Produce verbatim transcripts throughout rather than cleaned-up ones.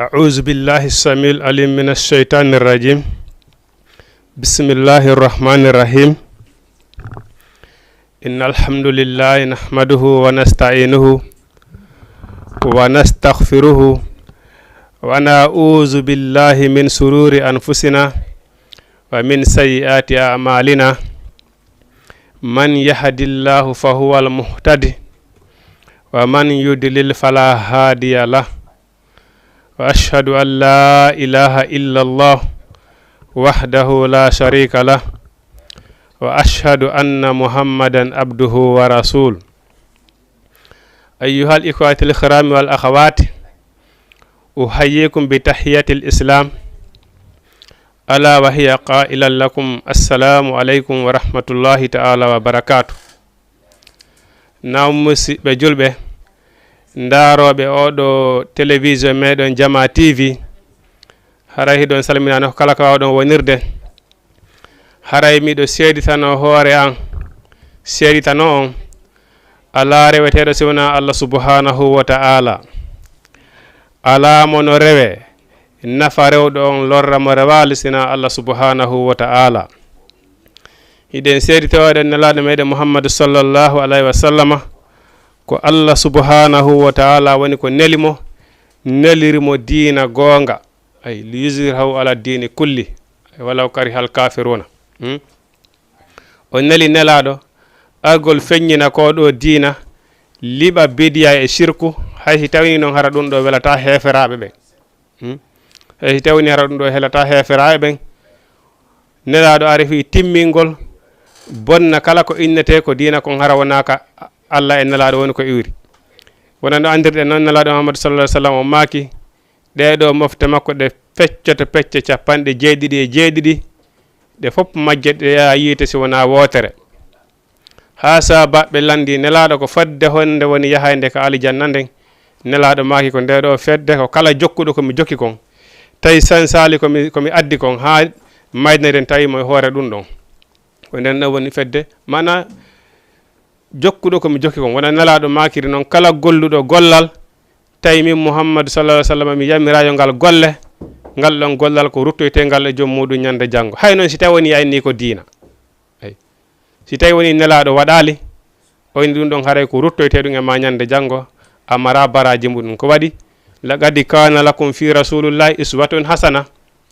أعوذ بالله السميع العليم من الشيطان الرجيم. بسم الله الرحمن الرحيم. إن الحمد لله نحمده ونستعينه ونستغفره، ونعوذ بالله من شرور أنفسنا ومن سيئات أعمالنا. من يهد الله فهو المهتدي، ومن يضلل فلا هادي له. وأشهد أن لا إله إلا الله وحده لا شريك له، وأشهد أن محمدا عبده ورسوله. أيها الإخوة الكرام والأخوات، أحييكم بتحية الإسلام، ألا وهي قائلا لكم: السلام عليكم ورحمة الله تعالى وبركاته. Naam, musidɓe julɓe, ndaarooɓe oɗo télévision meɗen Jama T V, haray hiɗon salminaano kala ko waawɗon wonirde. Haray miɗo seeditano hoore an, seeditano on, alaa reweteeɗo si wonaa Allah subhanahu wa ta'ala. Alaa mo no rewe, nafa rewɗo on, lorra mo rewaali sinaa Allah subhanahu wa ta'ala. Hiɗen seeditoo eɗen nelaaɗo meɗen Muhammadu sallallahu alayhi wa sallama, ko Allah subhanahu wa ta'ala woni ko neli mo, neliri mo diina goonga. Ay, li yuzhirahu ala diini kulli, ay, walaw karihal kafiruna. Hmm? O neli nelaaɗo, argol feññina ko ɗo diina, liɓa bidiya e shirku, hay si tawii noon hara ɗum ɗo welata heeferaaɓe ɓen. Hmm? Hay si tawii ni hara ɗum ɗo helata heeferaaɓe ɓen, nelaaɗo ari fii timmingol, bonna kala ko innetee ko diina kon hara wonaa ka Allah e nelaaɗo woni ko iwri. Wona no anndirɗen noon, nelaaɗo Muhammadu sallallahu alaihi wa sallam o maaki, ɗee ɗoo mofte makko ɗe feccoto pecce capanɗe jeeɗiɗi e jeeɗiɗi, ɗe fof majje ɗe yiite si wonaa wootere. Haa saabaaɓe lanndii nelaaɗo ko fodde honde woni yahaynde ka aljanna nden. Nelaaɗo maaki ko ndee ɗoo fedde ko kala jokkuɗo ko mi jokki kon, tawi sansaali ko mi, ko mi addi kon haa maayde nden tawi mo e hoore ɗum ɗon. Ko nden ɗon woni fedde, maanaa jokkuɗo ko mi jokki kon. Wona nelaaɗo maakiri noon kala golluɗo gollal, tawi min Muhammadu sallallahu alaihi wa sallam mi yamiraa yo ngal golle, ngal ɗon gollal ko ruttoytee ngal e joom muuɗum ñande janngo. Hay noon si tawi woni aynii ko diina. Ay. Si tawi woni nelaaɗo waɗaali, o inni ɗum ɗon haray ko ruttoytee ɗum e ma ñande janngo, a maraa baraaji muɗum. Ko waɗi? Laqad kaana lakum fi rasulillahi uswatun hasana.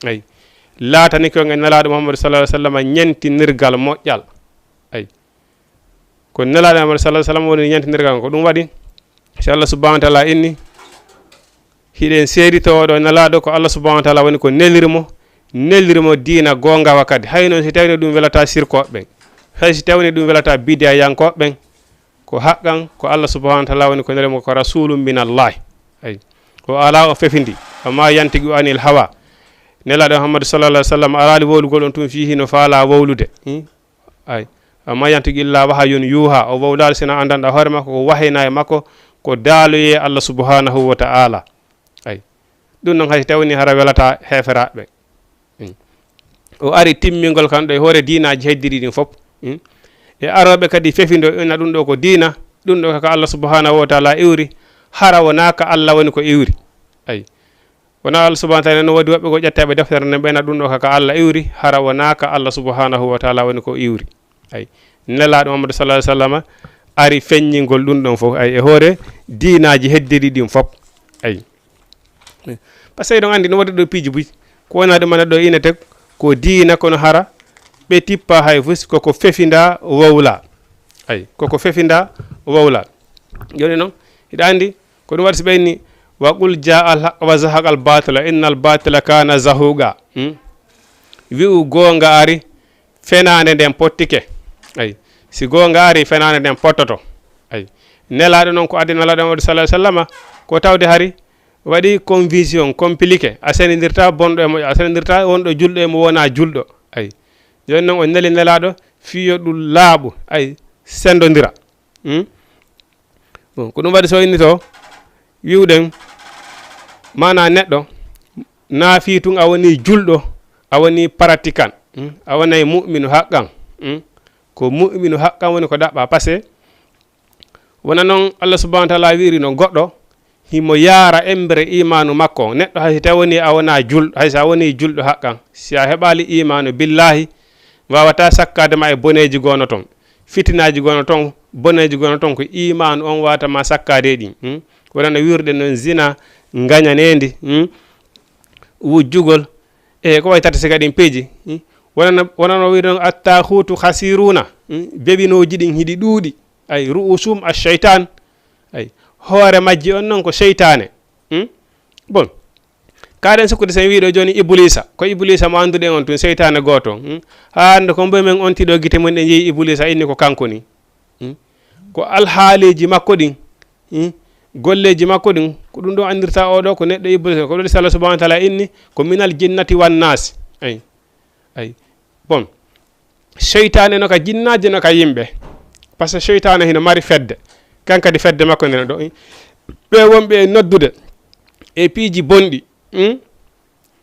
Ay. Laatanike on e nelaaɗo Muhammadu sallallahu alaihi wa sallam ñentinirgal moƴƴal. Ay. Ko nelaaɗo Muhammadu sallallahu alaihi wa sallam woni ñentinirgal ko ɗum waɗi. Si Allah subhanahu wa ta'ala inni, hiɗen seeditoo ɗo nelaaɗo ko Allah subhanahu wa ta'ala woni ko neliri mo, neliri mo diina goongawa kadi. Hay noon si tawii ɗum welata sirkooɓe ɓen, hay si tawii ɗum welata bidiyayankooɓe ɓen, ko haqqan ko Allah subhanahu wa ta'ala woni ko neli mo, ko rasulun min Allah. Ay. O alaa o fefindi, wa ma yantiqu anil hawa. Nelaaɗo Muhammadu sallallahu alaihi wa sallam alaali wowlugol on tun fii hino faalaa wowlude. Hmm? Ay. Wa ma yantiqu illa wahayun yuha. O wowlaali sina anndanɗa hoore makko ko wahayna e makko ko daaloyee Allah subhanahu wa ta'ala. Ay. Ɗum noon hay si tawii ni hara welata heeferaaɓe. Mm. O ari timmingol kan ɗo e hoore diinaaji heddiɗi ɗin fof. Mm. E arooɓe kadi fefindo ina ɗum ɗo ko diina, ɗum ɗo ko Allah subhanahu wa ta'ala iwri, hara wonaa ka Allah woni ko iwri. Ay. Wona Allah subhanahu wa ta'ala no woodi woɓɓe ko ƴettaɓe deftere nden ɓeyna ɗum ɗo ka, ka Allah iwri, hara wonaa ka Allah subhanahu wa ta'ala woni ko iwri. Ay. Nelaaɗo Muhammadu sallallahu alaihi wa sallam ari feññingol ɗum ɗon fof, ay, e hoore diinaaji heddiɗi ɗin fof. Ay. Par ce que eɗon anndi no waɗi ɗo piiji buy, ko wona ɗum ana ɗo ina teg ko diina, kono hara ɓe tippa hay fus koko fefinda wowla. Ay, koko fefinda wowla. Jooni noon, hiɗa anndi ko ɗum waɗi si ɓe inni, "Wa qul jaa al haq wa zahaq al batila, inna al batila kana zahuqa." Hmm? Wi'u goonga ari, fenaande nden pottike. Ay. Si goonga ari, fenaande nden pottoto. Ay. Nelaaɗo noon ko addi nelaaɗo Muhammadu sallallahu alaihi wa sallama, ko tawde hari waɗi confusion, compliqué. A senindirta bonɗo e moƴƴo, a senindirta wonɗo julɗo e mo wonaa julɗo. Ay. Jooni noon o neli nelaaɗo fii yo ɗum laaɓu. Ay, sendondira. Hmm? Bon, ko ɗum waɗi so inni to, wi'uɗen, maanaa neɗɗo, naa fii tun a wonii julɗo, a wonii pratiquant, hmm? A wonay mu'minu haqqan, hmm? Ko mu'minu haqqan woni ko ɗaɓɓaa, parce que wona noon Allah subhanahu wa ta'ala wi'iri noon goɗɗo, himo yaara emmbere iimaanu makko. Neɗɗo hay si tawi wonii a wonaa julɗo, hay si a wonii julɗo haqqan, si a heɓaali iimaanu billaahi, waawataa sakkaade ma e boneeji goo no ton. Fitinaaji goo no ton, boneeji goo no ton, ko iimaanu on waawata ma sakkaade e ɗin. Hmm? Wonano wiirɗen non zina, ngañaneendi, hmm? Wujjugol, e ko wayi tati siga ɗin peeji. Hmm? Wonano, wonano wiirɗen attaahuutu khasiruuna, hmm? Bewinooji ɗin hiɗi ɗuuɗi. Ay, ru'usum ash-shaytan. Ay, hoore majji on non ko seytaane. Hmm? Bon, kaɗen sukkude sen wiiɗo jooni Ibuliisa. Ko Ibuliisa mo annduɗen on tun, seytaane gooto. Hmm? Haa hannde ko mboy men onti ɗo gite mum en yi'i Ibuliisa inni ko kanko ni. Hmm? Ko alhaaliiji makko ɗin. Hmm? Golleeji makko ɗin, ko ɗum ɗon anndirta oo ɗoo ko neɗɗo Ibuliisa. Ko ɗum waɗi si Allah subhanahu wa taala inni ko minal jinnati wan naasi. Ay. Ay. Bon. Seytaane no ka jinnaaji, no ka yimɓe. Parce que seytaane hino mari fedde. Kan kadi fedde makko nden ɗo. Ɓe wonɓe e noddude e piiji bonɗi. Hmm?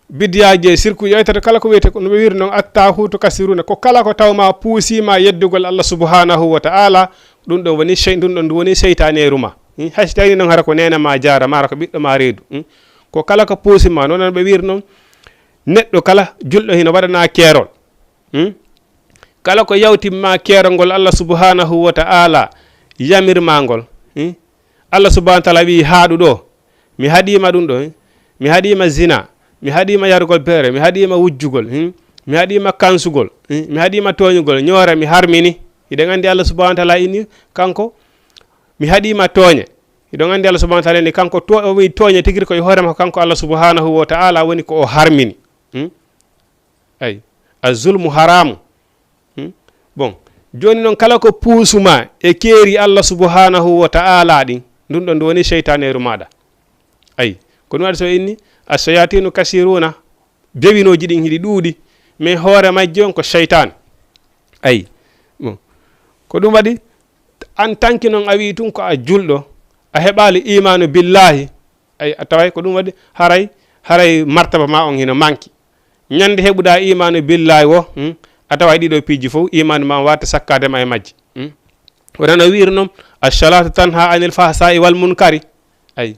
Bidiyaaji e sirku, yewtata kala ko wiyete ko no ɓe wiiri non attaahuutu kasiruna. Ko kala ko tawma puusiima yeddugol Allah subhanahu wa ta'ala, ɗum ɗon woni sey-, ɗum ɗon woni seytaaneeru ma. Hmm? Hay si tawii non hara ko neene ma jaara, mara ko ɓiɗɗo ma reedu. Hmm? Ko kala ko puusiima, non no ɓe wiiri non, neɗɗo kala julɗo hino waɗanaa keerol. Hmm? Kala ko yawtimma keerol ngol Allah subhanahu wa ta'ala yamirma ngol. Hmm? Allah subhanahu wa ta'ala wi'i, "Haaɗu ɗo, mi haɗiima ɗum ɗo, hmm? Mi haɗiima zina, mi haɗiima yarugol beere, mi haɗiima wujjugol, hmm? Mi haɗiima kansugol, hmm? Mi haɗiima tooñugol, ñoora mi harmini." Hiɗen anndi Allah subhanahu wa ta'ala inni kanko, "Mi haɗiima tooñe." Hiɗon anndi Allah subhanahu wa ta'ala inni kanko to-, o wi'i tooñe tigi ko e hoore makko kanko Allah subhanahu wa ta'ala woni ko o harmini. Hmm? Ay, a zulmu haramu. Hmm? Bon, jooni noon kala ko puusuma e keeri Allah subhanahu wa ta'ala ɗin, ɗum ɗon ndu woni seytaaneeru maaɗa. Ay, ko ɗum waɗi so inni, "Ash-shayatinu kasiruna", bewinooji ɗin hiɗi ɗuuɗi, mais hoore majji on ko seytaane. Ay, bon, ko ɗum waɗi, en tant que noon a wi'i tun ko a julɗo, a heɓaali imaanu billahi, ay, a taway ko ɗum waɗi, haray, haray martaba ma on hino manki. Ñande heɓuɗaa imaanu billahi wo, hmm, a taway ɗiɗo piiji fof, imaanu ma waata sakkaade ma e majji. Hmm. Wonano wiiri noon, "Ash-salatu tanha anil fahsai wal munkari." Ay.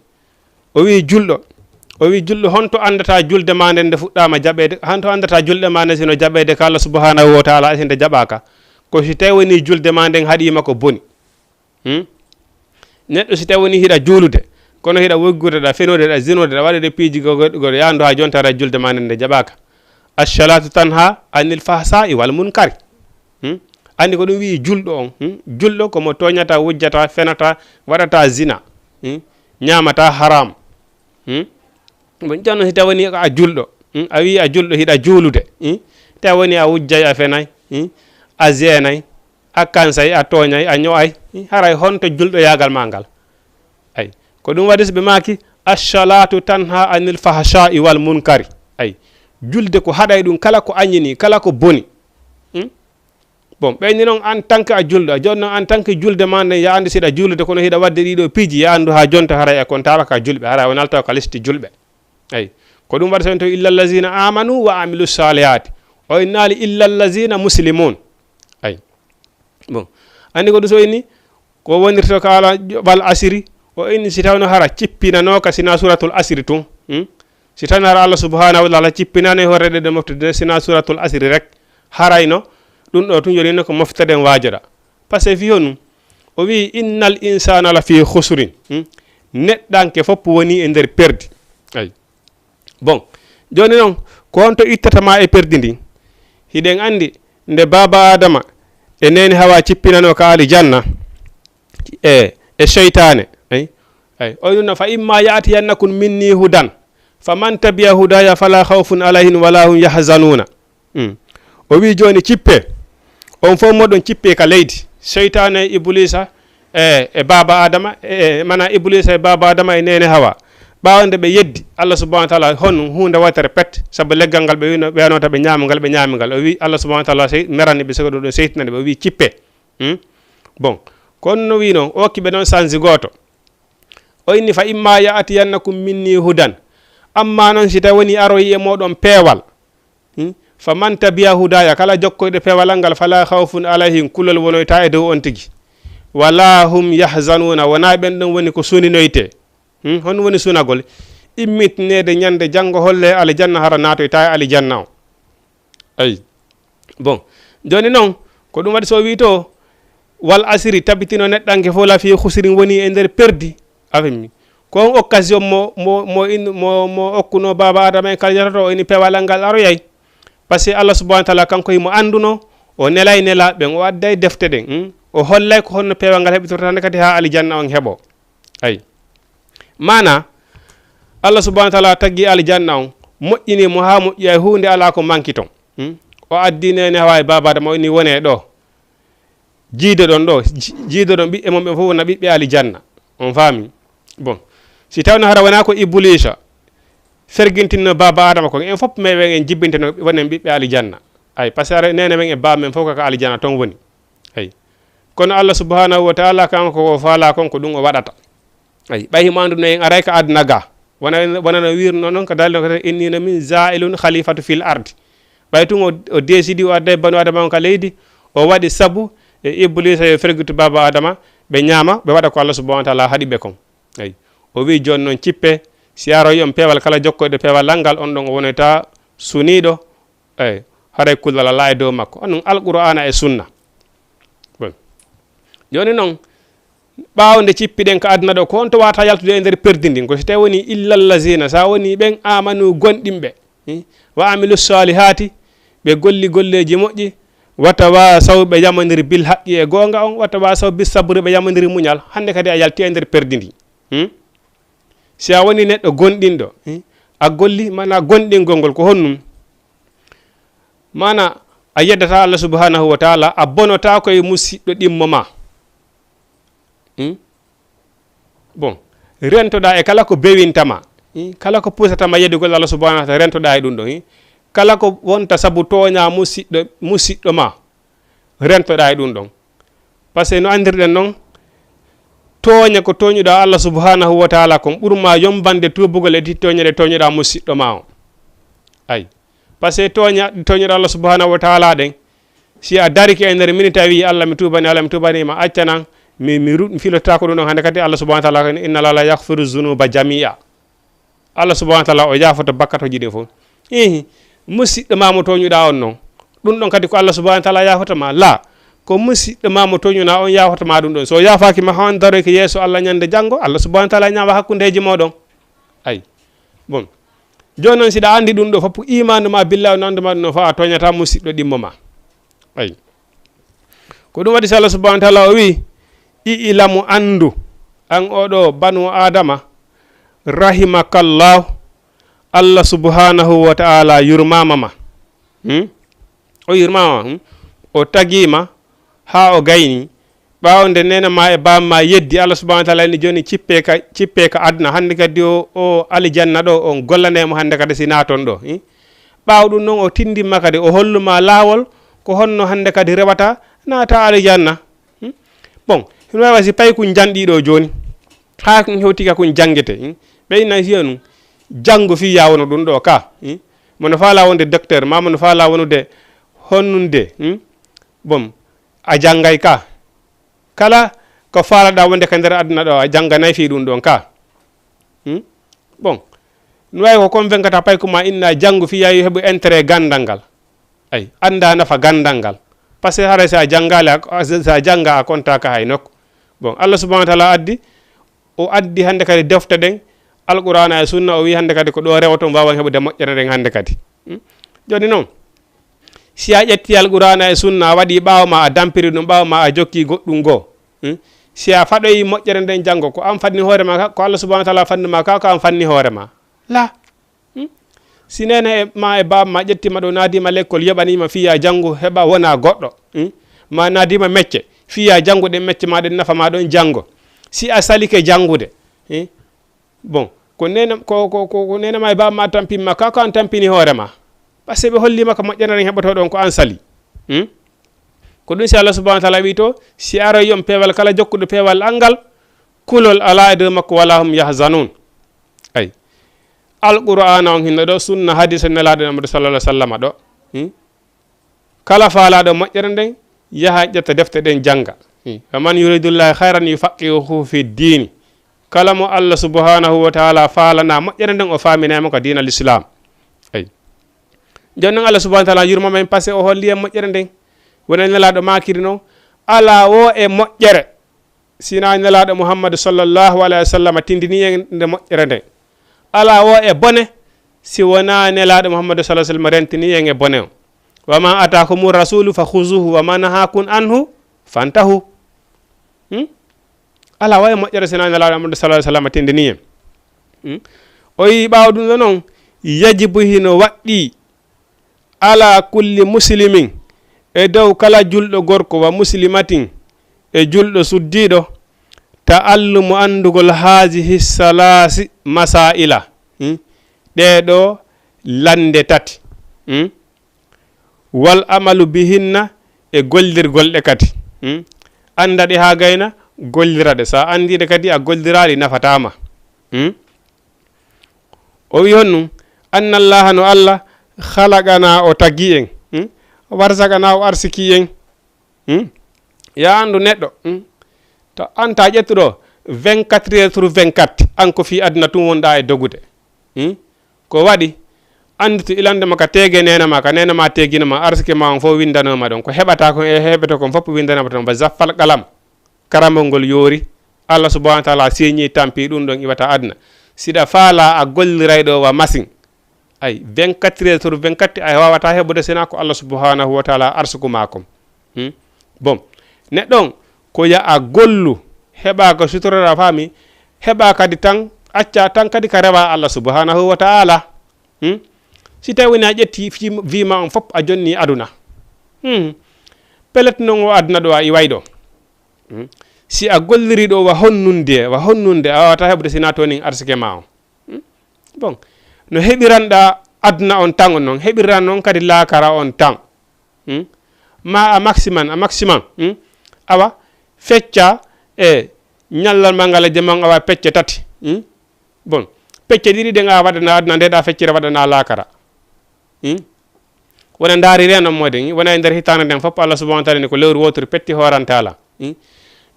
O wi'i julɗo, o wi'i julɗo, "Honto anndata julde ma nden nde fuɗɗaama jaɓeede? Honto anndata julde ma nden sino jaɓeede ka Allah subhanahu wa ta'ala, si nde jaɓaaka? Ko si tawi woni julde ma nden haɗiima ko boni." Hmm? Neɗɗo si tawi woni hiɗa juulude, kono hiɗa woggude, ɗa fenude, ɗa zinude, ɗa waɗude piiji goɗɗi, goɗɗi, yaandu haa jonta hara julde ma nden nde jaɓaaka. "Ash-salatu tanha anil fahsai wal munkari." Hmm? Anndi ko ɗum wi'i julɗo on. Hmm? Julɗo ko mo tooñata, wujjata, fenata, waɗata zina. Hmm? Ñaamata haram. Hmm? Bon, jonno si tawi woni ko a julɗo. Hmm? A wi'i a julɗo hiɗa juulude. Hmm? Tawi woni a wujjay, a fenay. Hmm? A zeenay. A kansay, a tooñay, a ño'ay. Hmm? Haray honto julɗoyaagal ma ngal? Ay. Ko ɗum waɗi so ɓe maaki, "Ash-salatu tanha anil fahsha'i wal munkari." Ay. Julde ko haɗay ɗum kala ko añini, kala ko boni. Hmm? Bon, ɓeyni noon en tant que a julɗo, a jooni noon en tant que julde ma nden, ya anndu siɗa juulude, kono hiɗa waɗde ɗiɗo piiji, ya anndu haa jonta haray a kontaaka ka julɓe, haray a wonaa taw ka listi julɓe. Ay. Ko ɗum waɗi so en tawi, "Illa allazina amanu wa amilu salihati." O innaali, "Illa allazina muslimun." Ay. Bon. Anndi ko ɗum so inni, ko wonirta ka ala wal asiri, o inni si tawno hara cippinanooka sina suratul asiri tun. Hmm? Si tawno hara Allah subhanahu wa ta'ala cippinano e hoore ɗe moftude sina suratul asiri rek, harayno ɗum ɗo tun yonino ko moftaɗen waajoɗa. Parce que fii honum? O wi'i, "Innal insana la fi khusrin." Hmm? Neɗɗanke fof woni e nder perdi. Ay. Bon, jooni noon, ko honto ittata ma e perdi ndin? Hiɗen anndi nde baaba Adama e neene Hawa cippinanoo ka alijanna e, e seytaane. Ay, ay. O wi'no, "Fa imma ya'tiyannakum minni hudan, faman tabi'a hudaya fala khawfun alayhim wala hum yahzanuna." Hmm. O wi'i, "Jooni cippee. On fof moɗon cippee ka leydi." Seytaane, Ibuliisa, e, e baaba Adama, e, e, mana Ibuliisa e baaba Adama e neene Hawa. Ɓaawo nde ɓe yeddi, Allah subhanahu wa ta'ala hon huunde wootere pet, sabu leggal ngal ɓe wi'no, ɓe wi'ano ta ɓe ñaama ngal, ɓe ñaami ngal. O wi'i, Allah subhanahu wa ta'ala sey-, merani ɓe, sego ɗum ɗon seytinani ɓe, o wi'i, "Cippee." Hmm? Bon, kono no wi'no, o hokki ɓe noon sansi gooto. O inni, "Fa imma ya'tiyannakum minni hudan." Amma noon si tawi woni aroyi e mooɗon peewal, hmm? "Faman tabi'a hudaya," kala jokkoyɗo peewal ngal, "fala khawfun alayhim," kulol wonoyta e dow on tigi. "Wala hum yahzanuna," wonaa ɓen ɗon woni ko suninoyte. Hmm? Honɗum woni sunagol? Immitneede ñande janngo holle alijanna hara naatoyta e alijanna o. Ayi. Bon. Jooni noon, ko ɗum waɗi so o wii to, "Wal asri, tabitino neɗɗanke fof la fii khusrin woni e nder perdi." A fimmi? Ko on occasion mo, mo, mo in-, mo, mo okkuno baaba Adama en kala jatoto o ini peewal ngal aroyay. Parce que Allah subhanahu wa taala kanko himo annduno, o nelay nelaaɓe ɓen, o adday defte ɗen. Hmm? O hollay ko honno peewal ngal heɓitorta hannde kadi haa alijanna on heɓo. Ayi. Maana, Allah subhanahu wa taala taggi alijanna on, moƴƴini mo haa moƴƴi, ay huunde alaa ko manki ton. Hmm? O addi neene Hawa e baaba Adama, o inni wone ɗo. Jiido ɗon ɗo, ji-, jiido ɗon ɓiɓɓe mon ɓen fof wona ɓiɓɓe alijanna. On faami? Bon. Si tawno hara wona ko Ibuliisa fergintinno baaba Adama kon, en fof meɗen en jibbinteno wonen ɓiɓɓe alijanna. Ay, parce que neene men e baaba men fof kaka alijanna ton woni. Ay. Kono Allah subhanahu wa taala kanko ko faala kon ko ɗum o waɗata. Ay, ɓay himo annduno en aray ka aduna ga. Wona, wona no wirno noon ka dalil ko innino min za'ilun khalifatu fil ardi. Ɓay tun o, o décidi o adday banu adama on ka leydi, o waɗi sabu e Iblisa yo fergitu baaba Adama, ɓe ñaama, ɓe waɗa ko Allah subhanahu wa taala haɗi ɓe kon. Ay. O wi jooni noon cippe, si aroyi on peewal kala jokkoyɗo peewal lanngal, on ɗon o wonata suniiɗo, Eey, haray kullal alaa e dow makko. Onon Alqur'aana e Sunna. Bon. Jooni noon, ɓaawo nde cippiɗen ka aduna ɗo, ko honto wata yaltude e nder perdi ndin? Ko si tawi woni illa allazina, sa woni ɓen amanu gonɗinɓe, hmm? Wa amilu salihati, ɓe golli golleeji moƴƴi, wa tawasaw, ɓe yamondiri bil haqqi e goonga on, wa tawasaw bis sabri, ɓe yamondiri muñal. Hannde kadi a yalti e nder perdi ndi. Hmm? Si a woni neɗɗo gonɗinɗo, eh, a golli, mana gonɗingol ngol ko honnum? Mana a yeddata Allah subhanahu wa taala, a bonota koye musiɗɗo ɗimmo ma. Hmm? Bon, rentoɗa e kala ko bewinta ma, hmm? Kala ko pusata ma yeddugol Allah subhanahu wa taala, rentoɗa e ɗum ɗon, hmm? Kala ko wonta sabu tooña musiɗɗo, musiɗɗo ma, rentoɗa e ɗum ɗon. Parce que no anndirɗen noon, tooña ko tooñuɗa Allah subhanahu wa taala kon ɓurma yombande tuubugol e tooñe ɗe tooñuɗa musiɗɗo ma o. Ay. Parce que tooña, tooñuɗa Allah subhanahu wa taala ɗen, si a darike e nder minute a wi, "Allah mi tuubani, Allah mi tuubani ma, accanan, mi, mi ru-, mi filotako ɗum ɗon hannde kadi Allah subhanahu wa taala, inna Allah la yaghfiru zunuba jami'a." Allah subhanahu wa taala o yaafoto bakkatooji ɗin fof. Ihi, musiɗɗo ma mo tooñuɗa on noon. Ɗum ɗon kadi ko Allah subhanahu wa taala yaafata ma? La, ko musiɗɗo ma mo tooñuɗa on yaafata ma ɗum ɗon. So yaafaaki ma, haa on daroyke yeeso Allah ñande janngo, Allah subhanahu wa taala ñaawa hakkundeeji mooɗon. Ay. Bon. Jooni noon, si ɗa anndi ɗum ɗo fof, imaanu ma billahi no anndu ma ɗum ɗo fof, a tooñata musiɗɗo ɗimmo ma. Ay. Ko ɗum waɗi si Allah subhanahu wa taala o wi, "I'lamu, anndu, an oɗo banu Adama, rahimakallahu, Allah subhanahu wa taala yurmama ma." Hmm? O yurmama ma, hmm? O tagi ma haa o gayni. Ɓaawo nde neene ma e baaba ma yeddi, Allah subhanahu wa taala ni jooni cippe ka, cippe ka aduna. Hannde kadi o, o alijanna ɗo, on gollane mo hannde kadi si naaton ɗo, hmm? Ɓaawo ɗum noon o tindimma kadi, o holluma laawol ko honno hannde kadi rewata naata alijanna. Hmm? Bon, hino waawi si paykun janɗi ɗo jooni, haa kun hewti ka kun janngete, hmm? Ɓe inna fiya nun, janngo fii ya wono ɗum ɗo ka, hmm? Mono faala wonde docteur, ma mono faala wonude honnunde, hmm? Bon, a janngay ka. Kala ko faalaɗa wonde ka nder aduna ɗo, a jannganay fii ɗum ɗon ka. Hmm? Bon, no waawi ko convaincre ta payko ma inna janngo fii ya yo heɓu intérêt ganndal ngal. Ay, annda nafa ganndal ngal. Parce que haray sa janngaali, a, sa jannga a kontaaka hay nokku. Bon, Allah subhanahu wa taala addi, o addi hannde kadi defte ɗen, Alqur'aana e Sunna, o wi hannde kadi ko ɗo rewoton waawan heɓude moƴƴere nden hannde kadi. Hmm? Jooni noon, si a ƴetti Alqur'aana e Sunna, a waɗi ɓaawo ma, a dampiri ɗum, ɓaawo ma, a jokki goɗɗum goo. Hmm? Si a faɗoyi moƴƴere nden janngo, ko an fanni hoore ma ka, ko Allah subhanahu wa taala fanni ma ka, ko an fanni hoore ma. La. Hmm? Si neene e ma e baaba ma ƴettima ɗo, naadima lekkol, yoɓanima fiya janngu, heɓa wona goɗɗo. Hmm? Ma naadima mecce, fiya janngu ɗen mecce ma ɗen nafa ma ɗon janngo. Si a salike janngude, hmm? Bon, ko neene, ko, ko, ko, ko neene ma e baaba ma tampinma ka, ko an tampini hoore ma. Parce que ɓe hollima ka moƴƴere nden heɓoto ɗon ko an sali. Hmm? Ko ɗum si Allah subhanahu wa taala wi to, si aroy on peewal kala jokkuɗo peewal angal, kulol alaa e dow makko, wala hum yahzanun. Ay. Alqur'aana on hinno ɗo, sunna hadiisa Nelaaɗo Muhammadu sallallahu alaihi wasallam ɗo. Hmm? Kala faalaaɗo moƴƴere nden, yaha ƴetta defte ɗen jannga. Hmm. Wa man yuridullahu khairan yufaqihuhu fi dini. Kala mo Allah subhanahu wa taala faalana moƴƴere nden, o faaminay mo ka diina l'islam. Ay. Jooni non Allah subhanahu wa taala yurma men, parce que o holli en moƴƴere nden. Wona Nelaaɗo maakiri non, alaa wo e moƴƴere si wonaa Nelaaɗo Muhammadu sallallahu alayhi wa sallam tindini en nde moƴƴere nden. Alaa wo e bone si wonaa Nelaaɗo Muhammadu sallallahu alayhi wa sallam rentini en e bone on. "Wa ma ataakumu rasulu fa khuzuhu wa ma nahakum anhu fantahu." Hmm? Alaa wo e moƴƴere si wonaa Nelaaɗo Muhammadu sallallahu alayhi wa sallam tindini en. Hmm? O yi ɓaawo ɗum ɗo non, yajibu, hino waɗɗii, ala kulli muslimin, e dow kala julɗo gorko, wa muslimatin, e julɗo suddiiɗo, ta'allumu, anndugol, hazihi salasi masaila, hmm? Ɗee ɗoo lannde tati, hmm? Wal amalu bihinna, e gollirgol ɗe kadi, hmm? Annda ɗe haa gayna, gollira ɗe. So a anndii ɗe kadi, a golliraali, nafataa ma. Hmm? O wi honɗum? "Anna Allaha, no Allah, khalaqana, o tagi en, hmm? Warzaqana, o arsiki en." Hmm? Ya anndu neɗɗo, hmm? To an ta ƴettuɗo vingt-quatre heures sur vingt-quatre, an ko fii aduna tun wonɗaa e dogude. Hmm? Ko waɗi? Anditu ilande ma ka teege neene ma, ka neene ma teegino ma, arsike ma on fof winndanooma ɗon. Ko heɓataa kon e heɓete kon fof winndanooma ɗon. Ba zaffal qalam. Karamol ngol yoori, Allah subhanahu wa taala seeñi tampi ɗum ɗon iwata aduna. Siɗa faala a golliray ɗo wa masin, ay, vingt-quatre heures sur vingt-quatre, ay, a waawataa heɓude sinaa ko Allah subhanahu wa taala arsuku maa kon. Hmm? Bon, neɗɗo on, ko ya a gollu, heɓa ko sutorora, faami, heɓa kadi tan, acca tan kadi ka rewa Allah subhanahu wa taala. Hmm? Si tawi woni a ƴetti fi-, vie ma on fof a jonni aduna. Hmm. Pelet non o aduna ɗo a iway ɗo. Hmm. Si a golliri ɗo wa honnunde, wa honnunde, a waawata heɓude sinaa to nin arsike ma on. Hmm. Bon, no heɓiranɗa aduna on tan on non, heɓiran non kadi laakara on tan. Hmm. Ma a maximum, a maximum. Hmm. Awa, fecca e ñallal ma ngal e jama on, awa pecce tati. Hmm. Bon, pecce ɗiɗi ɗen a waɗana aduna, nde ɗa feccere waɗana laakara. Hmm? Wona ndaari reno moden, wona e nder hitaande nden fof Allah subhanahu wa taala ni ko lewru wooturu petti hooranta ala. Hmm?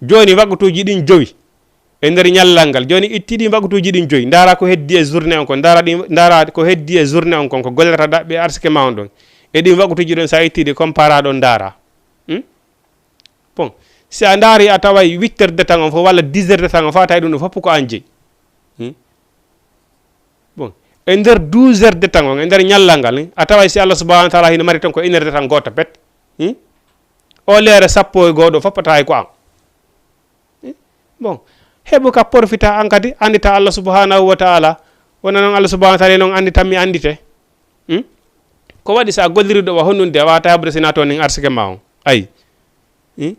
Jooni waqtuuji ɗin jowi e nder ñallal ngal. Jooni itti ɗin waqtuuji ɗin jowi, ndaara ko heddi e journée on kon, ndaara ɗin, ndaara ko heddi e journée on kon, ko gollata ɗaɓɓi e arsike ma on ɗon. E ɗin waqtuuji ɗon sa itti ɗi compara ɗon ndaara. Hmm? Bon, si a ndaari a taway huit heures de temps on fof walla dix heures de temps on fof a tawi ɗum ɗo fof ko an jeyi. Hmm? Bon, e nder douze heures de temps on, e nder ñallal ngal ni, a taway si Allah subhanahu wa taala hino mari tan ko une heure de temps gooto pet. Hmm? O leere sappo e goo ɗo fof a taway ko an. Hmm? Bon, heɓu ka porfita an kadi, andita Allah subhanahu wa taala. Wona non Allah subhanahu wa taala non anditan mi andite. Hmm? Ko waɗi sa golliri ɗo wa honnunde a waawata heɓude sinaa to nin arsike ma on. Ay. Hmm?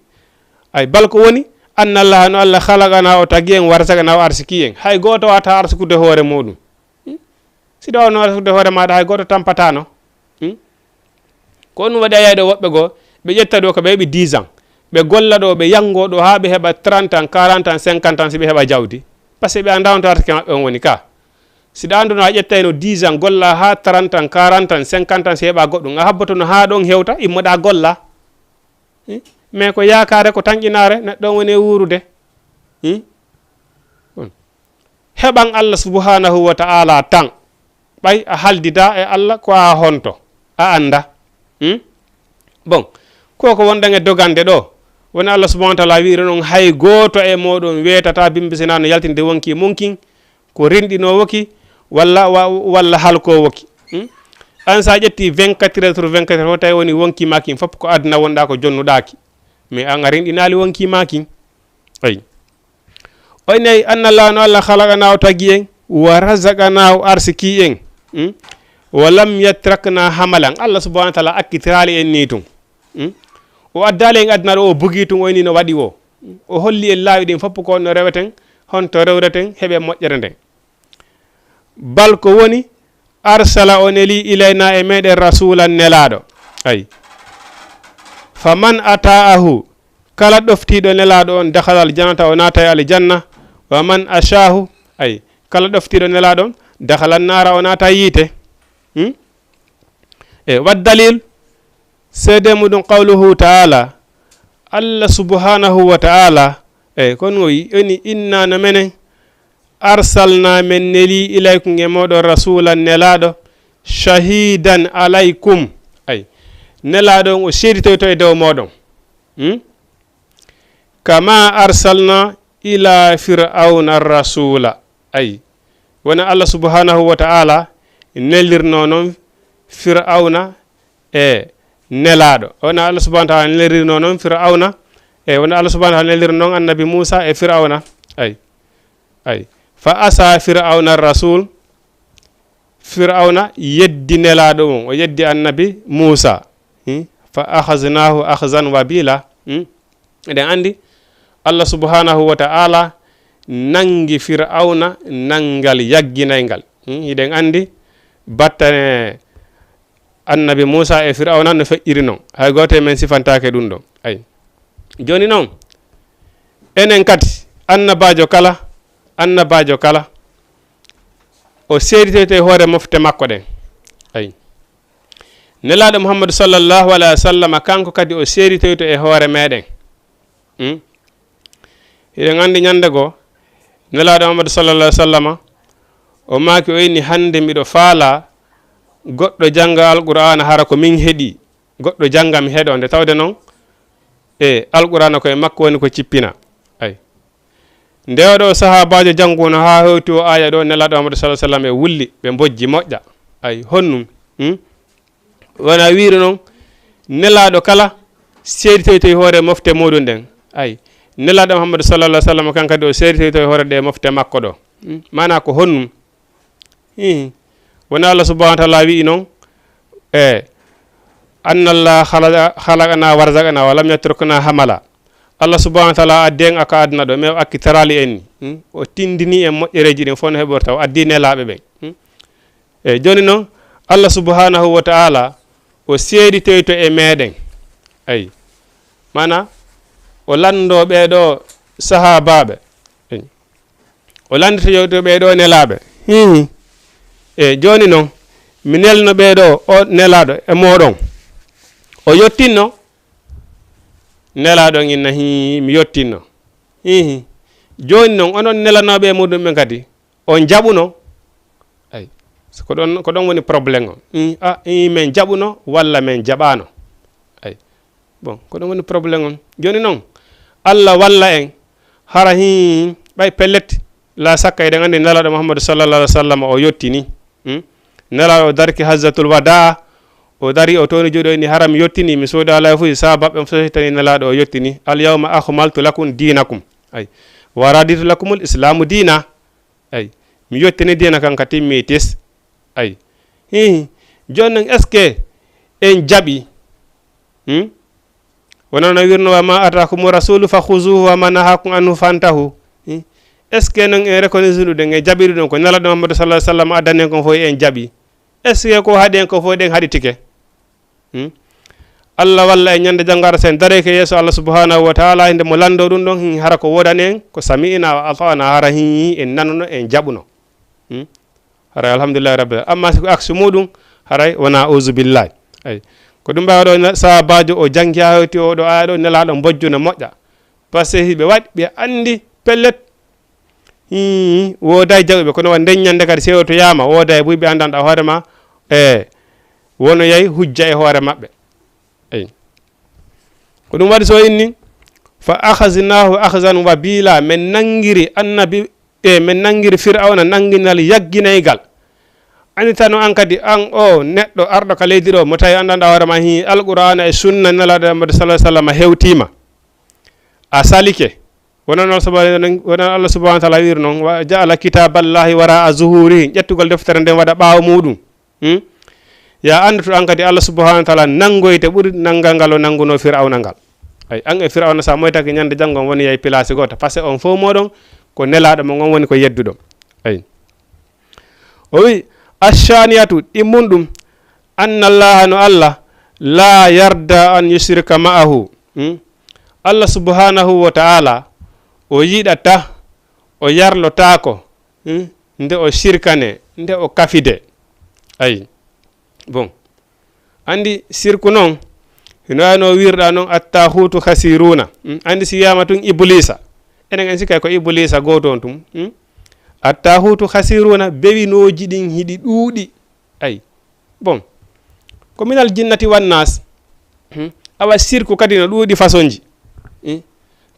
Ay, bal ko woni, anna Allaha, no Allah, khalaqana, o tagi en, warzaqana, o arsiki en. Hay gooto waawata arsukude hoore muɗum. Hmm? Si ɗo no arsukude hoore maɗa, hay gooto tampatano. Hmm? Ko ɗum waɗi a yiyay ɗo woɓɓe goo, ɓe ƴetta ɗo ko ɓe heɓi dix ans. Ɓe golla ɗo, ɓe yango ɗo haa ɓe heɓa trente ans, quarante ans, cinquante ans, si ɓe heɓa jawdi. Parce que ɓe anndaa on to arsike maɓɓe on woni ka. Si ɗa annduno a ƴettayno dix ans, golla haa trente ans, quarante ans, cinquante ans, si heɓa goɗɗum. A habbotono haa ɗon hewta, immoɗa golla. Hmm? Mais ko yaakaare, ko tanƴinaare, neɗɗo on woni e wuurude. Hmm? Bon. Heɓan Allah subhanahu wa ta'ala tan. Ɓay a haldida e Allah ko a honto, a annda. Hmm? Bon, ko ko wonɗen e dogande ɗo, woni Allah subhanahu wa ta'ala wi'iri non, hay gooto e mooɗon weetata bimbi sinaa no yaltinde wonki mum kin, ko rinɗinoowo ki, walla, wa-, walla halkoowo ki. Hmm? An sa ƴetti vingt-quatre heures sur vingt-quatre heures, tawi woni wonki ma kin fof ko aduna wonɗa ko jonnuɗa ki. Mais an a rinɗinaali wonki ma kin. Ay. O inni, anna Allaha, no Allah, khalaqana, o tagi en, wa razaqana, o arsiki en. Hmm? Wa lam yatrakna hamalan. Allah subhanahu wa ta'ala accitiraali en ni tun. Hmm? O addaali en aduna ɗo, o bugi tun, o inni no waɗi wo. O holli en laawi ɗin fof ko no reweten, honto rewreten, heɓen moƴƴere nden. Bal ko woni, arsala, o neli, ilayna, e meɗen, rasulan, nelaaɗo. Ay. Faman ata'ahu, kala ɗoftiiɗo nelaaɗo on, dakhala aljannata, o naatay aljanna. Wa man ashahu, ay, kala ɗoftiiɗo nelaaɗo on, dakhala annaara, o naatay yiite. Hmm? E, wa dalil, seede muɗum, qawluhu ta'ala, Allah subhanahu wa ta'ala, e, kon o yi-, oni, inna, no menen, arsalna, men neli, ilaykum, e mooɗon, rasulan, nelaaɗo, shahidan alaykum. Ay, nelaaɗo on o seeditoyto e dow mooɗon. Hmm? Kama arsalna ila fir'auna rasula. Ay, wona Allah subhanahu wa ta'ala nelirno non fir'auna e nelaaɗo. Wona Allah subhanahu wa ta'ala nelirno non fir'auna, e wona Allah subhanahu wa ta'ala nelirno non annabi Musa e fir'auna. Ay, ay, fa asa fir'auna rasul. Fir'auna yeddi nelaaɗo mum, o yeddi annabi Muusa. Hmm? Fa akhaznahu akhzan wabila. Hmm? Eɗen anndi Allah subhanahu wa ta'ala nangi Fir'auna nanngal yagginayngal. Hmm? Hiɗen anndi battane annabi Muusa e Fir'auna no feƴƴiri non. Hay gooto e men sifantaake ɗum ɗon. Ay. Jooni non, enen kadi, annabaajo kala, annabaajo kala, o seeditoyto e hoore mofte makko ɗen. Ay. Nelaaɗo Muhammadu sallallahu alayhi wa sallam, kanko kadi o seeditoyto e hoore meɗen. Hmm? Hiɗen anndi ñande goo, Nelaaɗo Muhammadu sallallahu alayhi wa sallam, o maaki, o inni, "Hannde miɗo faala goɗɗo jannga Alqur'aana, hara ko min heɗi, goɗɗo jannga mi heɗo." Nde tawde non, e Alqur'aana ko e makko woni ko cippina. Ay. Nde oɗo sahaabaajo jannguno haa hewti o aaya ɗo, Nelaaɗo Muhammadu sallallahu alayhi wa sallam e wulli, ɓe mbojji moƴƴa. Ay, honnum? Hmm? Wona wiiri non, nelaaɗo kala seeditoyto e hoore mofte muɗum ɗen. Ay, nelaaɗo Muhammadu sallallahu alayhi wa sallam, kan kadi o seeditoyto e hoore ɗe mofte makko ɗo. Hmm? Maanaa ko honnum? Hihi. Wona Allah subhanahu wa ta'ala wi'i non, e, "Anna Allah khalaqa-, khalaqana warzaqana wa lam yatrukna hamala." Allah subhanahu wa ta'ala addi en aka aduna ɗo, mais o accitaraali en ni. Hmm? O tindini en moƴƴereeji ɗin fof no heɓorta, o addi nelaaɓe ɓen. Hmm? E, jooni non, Allah subhanahu wa ta'ala o seeditoyto e meɗen. Ay. Maanaa, o lanndo ɓee ɗo sahaabaaɓe. Ay. O lanndito yo to ɓee ɗo nelaaɓe. Hihi. E, jooni non, mi nelno ɓee ɗo, o nelaaɗo e mooɗon. O yottinno? Nelaaɗo on inna, "Hii, mi yottinno." Hihi. Jooni non, onon nelanooɓe e muɗum ɓen kadi, on jaɓuno? Ay. So ko ɗon, ko ɗon woni problème on. Hii, a, hii, men jaɓuno walla men jaɓaano? Ay. Bon, ko ɗum woni problème on. Jooni non, Allah walla en, hara hii, ɓay pellet, la sakka eɗen anndi Nelaaɗo Muhammadu sallallahu alaihi wa sallam o yottini. Hmm? Nelaaɗo o darki Hajjatul Wadaa, o dari, o towni juuɗe, o inni, "Hara mi yottini, mi sooda laafuuji." Sahaabaaɓe ɓen fof hettani Nelaaɗo o yottini. "Al yawma akmaltu lakum dinakum." Ay. "Wa raditu lakumul islamu dina." Ay. "Mi yottini diina kan ka timmi tis." Ay. Hihi. Jooni non, est-ce que en jaɓi? Hmm? Wona no wirno, "Wa ma atakumu rasulu fa khuzuhu wa ma nahakum anhu fantahu." Hmm? Est-ce que non en reconnaître ɗum, en jaɓiri ɗum ko Nelaaɗo Muhammadu sallallahu alaihi wa sallam addani en kon fof en jaɓi? Est-ce que ko haɗi en ko fof ɗen haɗitike? Hmm? Allah walla en ñande janngo ara sen dareke yeeso Allah subhanahu wa ta'ala, hinde mo lanndo ɗum ɗon, hin hara ko woodani en, ko sami'na wa ata'na, hara hin en nanuno, en jaɓuno. Hmm? Haray alhamdulillahi rabbil alamin. Amma si ko aksi muɗum, haray wona auzu billahi. Ay. Ko ɗum ɓay oɗo na-, sahaabaajo o janngi haa hewti oɗo aya ɗo, Nelaaɗo mbojjuno moƴƴa. Parce que hiɓe waɗi, ɓe anndi pellet. Hii, wooday jaɓuɓe, kono wa nden ñande kadi sewotoyaama, wooday buy ɓe anndanɗa hoore ma, e wono yay hujja e hoore maɓɓe. Ay. Ko ɗum waɗi so inni, "Fa akhaznahu akhzan wabila", men nangiri annabi, e men nangiri Fir'awna nanginal yagginaygal. Anndi tano an kadi, an o neɗɗo arɗo ka leydi ɗo, mo tawi anndanɗa hoore ma hii Alqur'aana e sunna Nelaaɗo Muhammadu sallallahu alaihi wa sallam hewtiima. A salike. Wonan Allah subhanahu, wonan Allah subhanahu wa ta'ala wiiri non, "Wa ja'ala kitaballahi wara'a zuhurihim." Ƴettugol deftere nden waɗa ɓaawo muɗum. Hmm? Ya anndu to an kadi Allah subhanahu wa ta'ala nangoyte ɓuri nanngal ngal o nannguno Fir'awna ngal. Ay, an e Fir'awna sa moytake ñande janngo on woni yay place gooto. Parce que on fof moɗon ko nelaaɗo mo on woni ko yedduɗo. Ay. O wi, "Ashaniyatu, ɗimmun ɗum, anna Allaha, no Allah, la yarda an yushrika ma'ahu." Hmm? Allah subhanahu wa ta'ala, o yiɗata, o yarlotaako, hmm? Nde o shirkane, nde o kafide. Ay. Bon. Anndi sirku non, hino wayno wirɗa non attahutu khasiruna. Hmm? Anndi si wiyama tun Iblisa. Enen en sikkay ko Iblisa gooto on tun. Hmm? Attahutu khasiruna, bewinooji ɗin hiɗi ɗuuɗi. Ay. Bon. Ko minal jinnati wan nas. Hmm. Awa sirku kadi no ɗuuɗi façon ji. Hmm.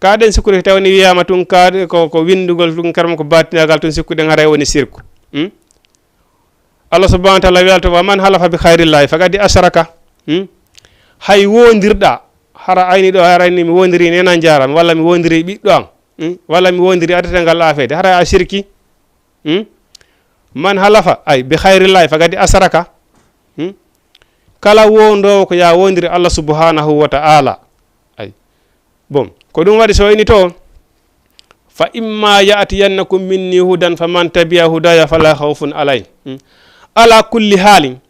Ka ɗen sikkude taw ni wiyama tun ka ko, ko windugol tun karma ko batinagal tun sikkuɗen haray woni sirku. Hmm. Allah subhanahu wa ta'ala wiyalto: "Wa man halafa bi khayrillahi faqad ashraka." Hmm. Hay wondirɗa, hara ayni ɗo, hara ayni mi wondiri nena njaram, walla mi wondiri ɓiɗɗo am, hmm, walla mi wondiri adetengal afede, hara a shirki. Hmm? Man halafa, ay, bi khayrillahi faqad ashraka. Hmm? Kala wondowo ko ya wondiri Allah subhanahu wa ta'ala. Ay. Bon, ko ɗum waɗi so ini to: "Fa imma ya'tiyannakum minni hudan faman tabi'a hudaya fala khawfun alayhi." Hmm? Ala kulli halin,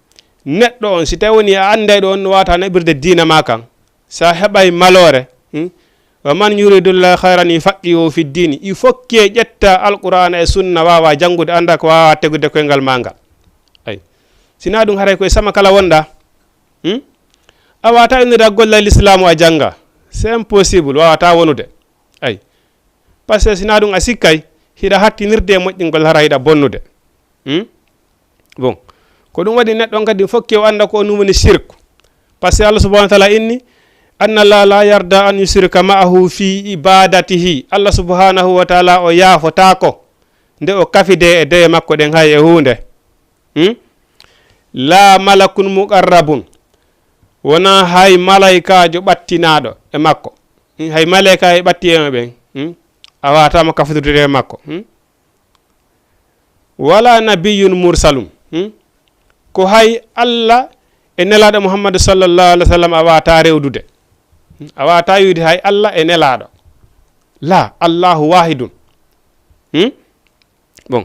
neɗɗo on, si tawi woni a anday ɗo on no wata naɓirde diina ma kan, sa heɓay maloore, hmm? "Wa man yuridullahu khayran yufaqihu fi dini." Il faut que ƴetta Alqur'ana e Sunna, wawa janngude, anda ko wawa tegude koyngal ma ngal. Ay. Sina ɗum, haray koye sama kala wonɗa. Hmm? A wata innirde golle Lislaamu a jannga. C'est impossible, wawata wonude. Ay. Parce que sina ɗum a sikkay, hiɗa hattinirde e moƴƴingol, hara hiɗa bonnude. Hmm? Bon. Ko ɗum waɗi neɗɗo on kadi fokke o annda ko ɗum woni shirku. Parce que Allah subhanahu wa ta'ala inni: "Anna Allah la yarda an yushrika ma'ahu fi ibadatihi." Allah subhanahu wa ta'ala o yaafotako nde o kafide e deye makko ɗen hay e huunde. Hmm? La malakun muqarrabun. Wona hay malaykaajo ɓattinaɗo e makko. Hmm? Hay malaykaajo ɓatti e ɓen. Hmm? A watama kafudirde e makko. Hmm? Wala nabiyyun mursalun. Hmm? Ko hay Allah e nelaɗo Muhammadu sallallahu alaihi wasallam a wata rewdude. Hmm? A wata wiide hay Allah e nelaɗo. La, Allahu wahidun. Hmm? Bon.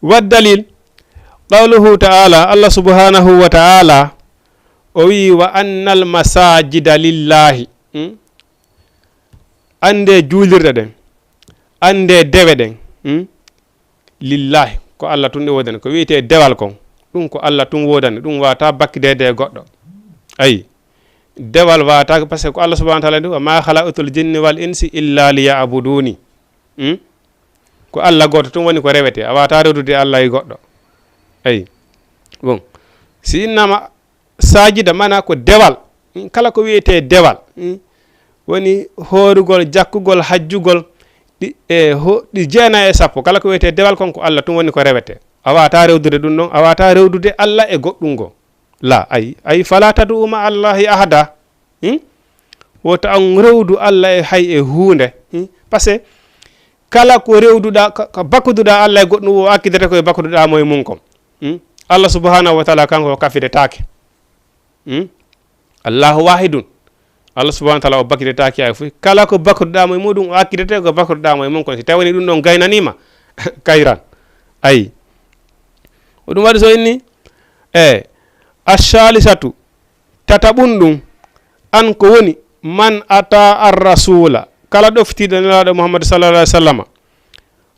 Wa dalil, qawluhu ta'ala, Allah subhanahu wa ta'ala, o wi: "Wa annal masajida lillahi." Hmm? Ande juulirɗe ɗen, ande dewe ɗen, hmm? Lillahi, ko Allah tun ɗe wodani. Ko wiyete dewal kon, ɗum ko Allah tun wodani, ɗum wata bakkidede e goɗɗo. Ayi, dewal wata, parce que ko Allah subhanahu wa ta'ala ndu: "Wa ma khalaqtul jinni wal insi illa liya'buduni." Hmm? Ko Allah goto tun woni ko rewete, a wata rewdude Allah e goɗɗo. Ayi, bon, si innama sajida, mana ko dewal. Hmm, kala ko wiyete dewal, hmm, woni horugol, jakkugol, hajjugol, ɗi, e ho-, ɗi jeena e sappo. Kala ko wiyete dewal kon ko Allah tun woni ko rewete. A wata rewdude ɗum ɗon, a wata rewdude Allah e goɗɗum ngo. La, ay, ay, fala tad'u ma Allahi ahada. Hmm? Wota on rewdu Allah e hay e huunde. Hmm? Parce que kala ko rewduɗa, ka, ka bakkuduɗa Allah e goɗɗum, o akkidete ko e bakkuduɗa mo e mum kon. Hmm? Allah subhanahu wa ta'ala kanko o kafidetaake. Hmm? Allahu wahidun. Allah subhanahu wa ta'ala o bakidetaake hay fof. Kala ko bakkuduɗa mo e muɗum, o akkidete ko bakkuduɗa mo e mum kon. Si tawi woni ɗum ɗon gaynanima, kayran. Ayi. Ko ɗum waɗi so inni, e, ash-shalisatu, tataɓun ɗum, an ko woni, man ata ar-rasula, kala ɗoftiiɗo Nelaaɗo Muhammad sallallahu alaihi wasallam,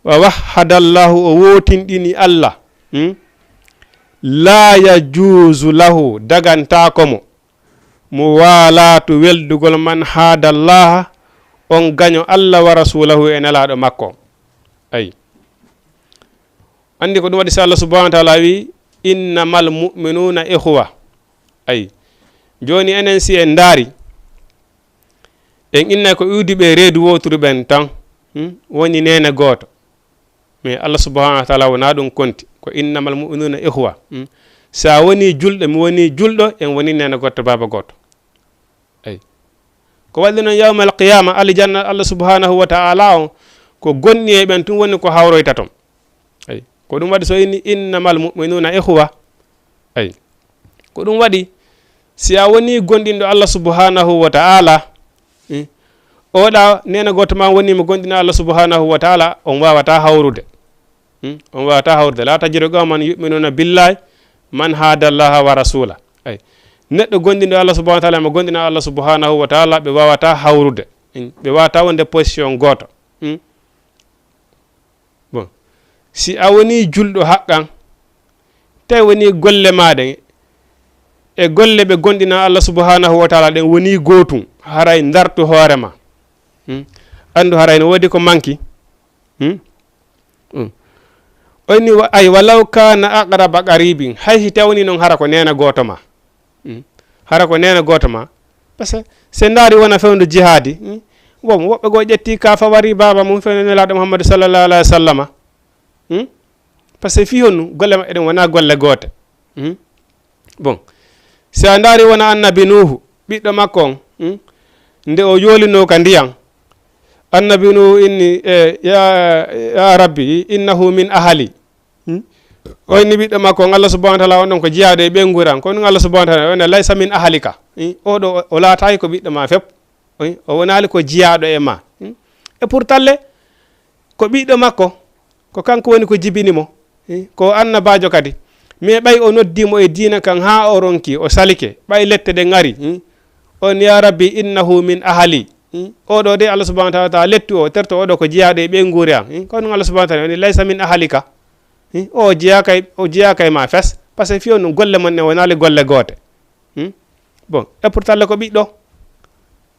wa wahhada Allahu, o wootinɗini Allah, hmm? La yajuuzu lahu, dagantaako mo, mo waalatu weldugol man haada Allaha, on gaño Allah wa rasulahu e Nelaaɗo makko. Ayi. Anndi ko ɗum waɗi so Allah subhanahu wa ta'ala wi: "Innamal mu'minuna ikhwa." Ayi. Jooni enen si en ndaari, en innay ko iwdi ɓe reedu wooturu ɓen tan, hmm? Woni neene gooto. Mais Allah subhanahu wa ta'ala wona ɗum konti. Ko: "Innamal mu'minuna ikhwa." Hmm? Sa woni julɗo, mi woni julɗo, en woni neene gooto, baaba gooto. Ayi. Ko waɗi noon yawmal qiyama, aljanna Allah subhanahu wa ta'ala on, ko gonɗi e ɓen tun woni ko hawroyta ton. Ayi. Ko ɗum waɗi so inni: "Innamal mu'minuna ikhwa." Ayi. Ko ɗum waɗi, si a woni gonɗinɗo Allah subhanahu wa ta'ala, hmm, oɗa neene gooto ma woni mo gonɗina Allah subhanahu wa ta'ala, on wawata hawrude. Hmm? On wawata hawrude. La tajidu qawman yu'minuna billahi man hada Allaha wa rasula. Ayi. Neɗɗo gonɗinɗo Allah subhanahu wa ta'ala, mo gonɗina Allah subhanahu wa ta'ala, ɓe wawata hawrude. Hmm? Ɓe wawata wonde position gooto. Hmm? Bon. Si a woni julɗo haqqan, tawi woni golle ma ɗen, e golle ɓe gonɗina Allah subhanahu wa ta'ala ɗen woni gootum, haray ndartu hoore ma. Hmm? Andu haray no wodi ko manki. Hmm? Hmm. O inni, wa-, ay, walaw kana aqraba qaribin, hay si tawni noon hara ko neena gooto ma. Hmm? Hara ko neena gooto ma. Parce que se ndaari wona fewndo jihaadi, hmm? Bon, woɓɓe goo ƴetti ka fawari baaba mum fewndo Nelaaɗo Muhammadu sallallahu alaihi wa sallama. Hmm? Parce que fii honno golle maɓɓe ɗen wonaa golle goote. Hmm? Bon, si a ndaari wona annabi Nuuhu, ɓiɗɗo makko on, hmm? Nde o yoolinoo ka ndiyan, annabi Nuuhu inni, e, ya, ya Rabbi, innahu min ahali. Hmm? O inni ɓiɗɗo makko on, Allah subhanahu wa ta'ala, on ɗon ko jiyaaɗo e ɓeynguure an. Kono Allah subhanahu wa ta'ala, o inni, laysa min ahalika. Hmm? Oo ɗoo, o, o laataaki ko ɓiɗɗo ma fep. Oy, o wonaali ko jiyaaɗo e ma. Hmm? Et pourtant le, ko ɓiɗɗo makko, ko kanko woni ko jibini mo. Hmm? Ko annabaajo kadi. Mais ɓay o noddii mo e diina kan haa o ronki, o salike, ɓay lette ɗen ari. Hmm? On, ya Rabbi, innahu min ahali. Hmm? Oo ɗoo de, Allah subhanahu wa ta'ala lettu o, terto oo ɗoo ko jiyaaɗo e ɓeynguure an. Hmm? Kono Allah subhanahu wa ta'ala woni, laysa min ahalika. Hmm? O jiyaaka e, o jiyaaka e ma fes. Parce que fii on ɗum golle mon ɗen wonaali golle goote. Hmm? Bon, et pourtant le ko ɓiɗɗo.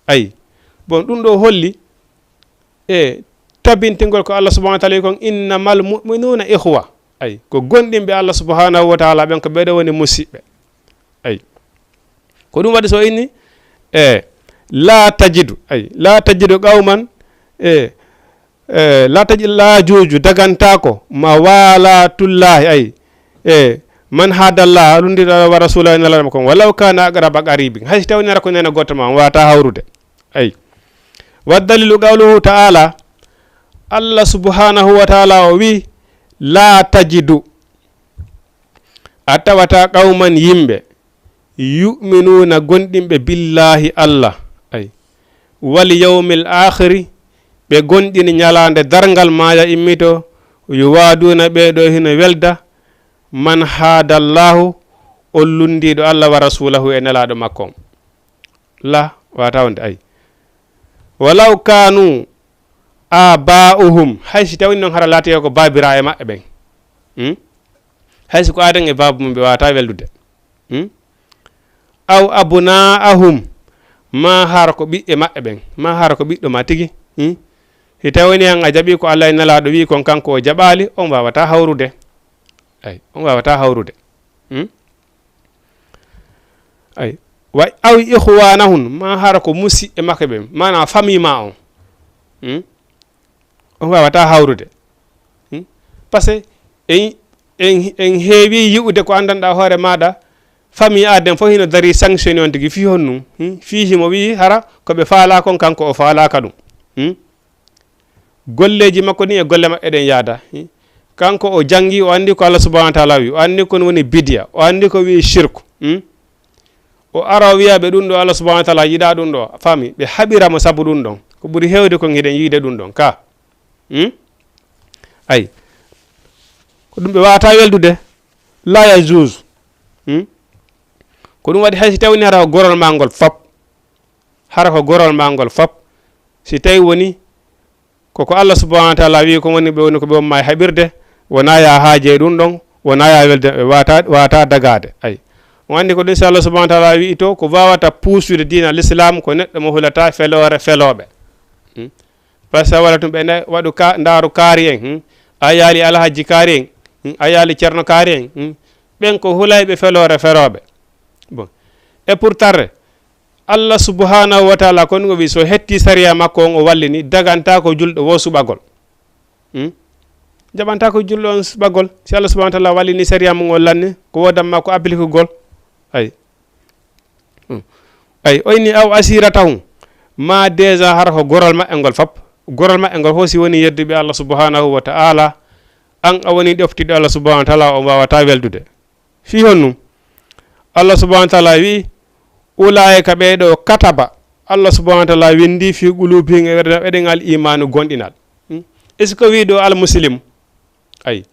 Ayi. Bon, ɗum ɗoo holli e tabintingol ko Allah subhanahu wa ta'ala wi kon, innamal mu'minuna ikhwa. Ayi, ko gomɗinɓe Allah subhanahu wa ta'ala ɓen ko ɓee ɗoo woni musiɓɓe. Ayi. Ko ɗum waɗi so inni, e, la tajidu, ayi, la tajidu qawman, e, e, la taji-, la juuju dagantaako ma walatullahi, ayi, e, man hadallaha, lunndiiɗo Allah wa rasulahu e Nelaaɗo makko on, walaw kana aqraba qaribin, hay si tawni hara ko neene gooto ma, on waawata hawrude. Ayi. Wa dalilu qawluhu ta'ala, Allah subhanahu wa ta'ala o wi, la tajidu, a tawata qawman yimɓe, yu'minuuna gomɗinɓe billahi Allah, ay, wal yawmil aakhiri, ɓe gomɗini ñalaande darngal maaya immito, yuwaaduuna ɓee ɗoo hino welda, man haadallahu, on lunndiiɗo Allah wa rasuulahu e Nelaaɗo makko on. La, wata wonde, ay. Walaw kaanu aabaa'uhum, hay si tawii noon hara laatike ko baabiraaɓe maɓɓe ɓen. Hmm? Hay si ko aaden e baaba mum ɓe waawata weldude. Hmm? Aw abnaa'ahum, maa hara ko ɓiɓɓe maɓɓe ɓen, maa hara ko ɓiɗɗo ma tigi. Hmm? Si tawii ni an a jaɓii ko Allah e Nelaaɗo wi'i kon kanko o jaɓaali, on waawata hawrude. Ay, on waawata hawrude. Hmm? Ay, wa, aw ikhwanahum, maa hara ko musiɓɓe maɓɓe ɓen, maanaa famille ma on. Hmm? On waawata hawrude. Hmm? Parce que en, en, en heewi yi'ude ko anndanɗaa hoore maaɗa, famille aaden fof hino darii sanctionné on tigi, fii honɗum? Hmm? Fii himo wi'i hara ko ɓe faalaa kon, kanko o faalaaka ɗum. Hmm? Golleeji makko ɗin e golle maɓɓe ɗen yaada. Hmm? Kanko o janngi, o anndi ko Allah subhanahu wa ta'ala wi'i, o anndi ko woni bidiya, o anndi ko wi'i shirku. Hmm? O ara o wi'a ɓe ɗum ɗoo Allah subhanahu wa ta'ala yiɗaa ɗum ɗoo, faami, ɓe haɓira mo sabu ɗum ɗon. Ko ɓuri heewde kon hiɗen yi'ude ɗum ɗon, ka. Hmm? Ay. Ko ɗum ɓe waawata weldude. La yajuz. Hmm? Ko ɗum waɗi hay si tawii ni hara ko gorol maa ngol fop. Hara ko gorol maa ngol fop. Si tawii woni ko ko Allah subhanahu wa ta'ala wi'i ko woni ɓe woni ko ɓe wonma e haɓirde, wonaa ya haaje e ɗum ɗon, wonaa ya welde, ɓe waawata, waawata dagaade. Ay. On anndi ko ɗum si Allah subhanahu wa ta'ala wi'i to, ko waawata puusude diina l'islam ko neɗɗo mo hulata feloore felooɓe. Hmm? Parce que wala tun ɓe nda-, waɗu ka-, ndaaru kaari en, hmm? A yaali Alhaji kaari en, hmm? A yaali Cerno kaari en, hmm? Ɓen ko hulayɓe feloore ferooɓe. Bon. Et pourtant, Allah subhanahu wa ta'ala kon o wi so hetti sariya makko on o wallini, dagantaa ko julɗo wo suɓagol. Hmm? Jaɓantaa ko julɗo on suɓagol. Si Allah subhanahu wa ta'ala wallini sariya mum o lanni, ko woodamma ko appliquegol. Ay. Hmm. Ay, o inni aw asiratahum. Ma déjà hara ko gorol maɓɓe ngol fop. Gorol maɓɓe ngol fof si woni yedduɓe Allah subhanahu wa ta'ala, an a woni ɗoftiɗo Allah subhanahu wa ta'ala, on waawata weldude. Fii honɗum? Allah subhanahu wa ta'ala wi'i, ulaa'ika ɓee ɗoo kataba. Allah subhanahu wa ta'ala winndi fii quluubihim e ɓerɗe maɓɓe ɗen al iimaanu gomɗinal. Hmm? Est-ce que wi'i ɗoo al muslim? Ay.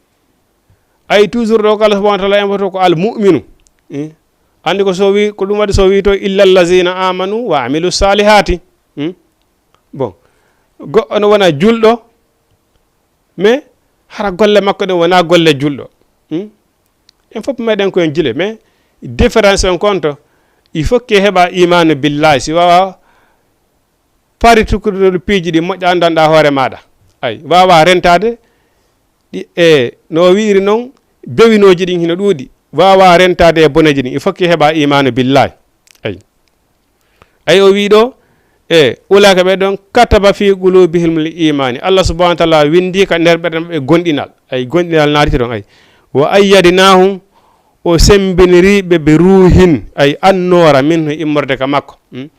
Ay toujours ɗoo ko Allah subhanahu wa ta'ala en foto ko al mu'minu. Hmm? Anndi ko so wi, ko ɗum waɗi so wi to illa allazina amanu wa amilu salihati. Hmm? Bon. Goɗɗo no wona julɗo, mais hara golle makko ɗen wonaa golle julɗo. Hmm? En fof meɗen ko en jule, mais différence on konto, il faut que heɓa imaanu billahi, si wawa paritukude piiji ɗi moƴƴa anndanɗa hoore maɗa. Ay, wawa rentade ɗi, e no o wi'iri noon, bewinooji ɗin hino ɗuuɗi, waawaa rentaade e boneeji ɗin, il faut que heɓa iimaanu billaahi. Ay. Ay, o wi'i ɗo, e, "Ulaa'ika ɓe ɗon, kataba fi quluubihimul iimaani." Allah subhaanahu wa ta'aala winndi ka nder ɓerɗe maɓɓe gonɗinal. Ay, gonɗinal naati ton, ay. "Wa ayyadnaahum," o sembiniri ɓe, "bi ruuhin," ay, annoora, "minhu," immorde ka makko. Hmm?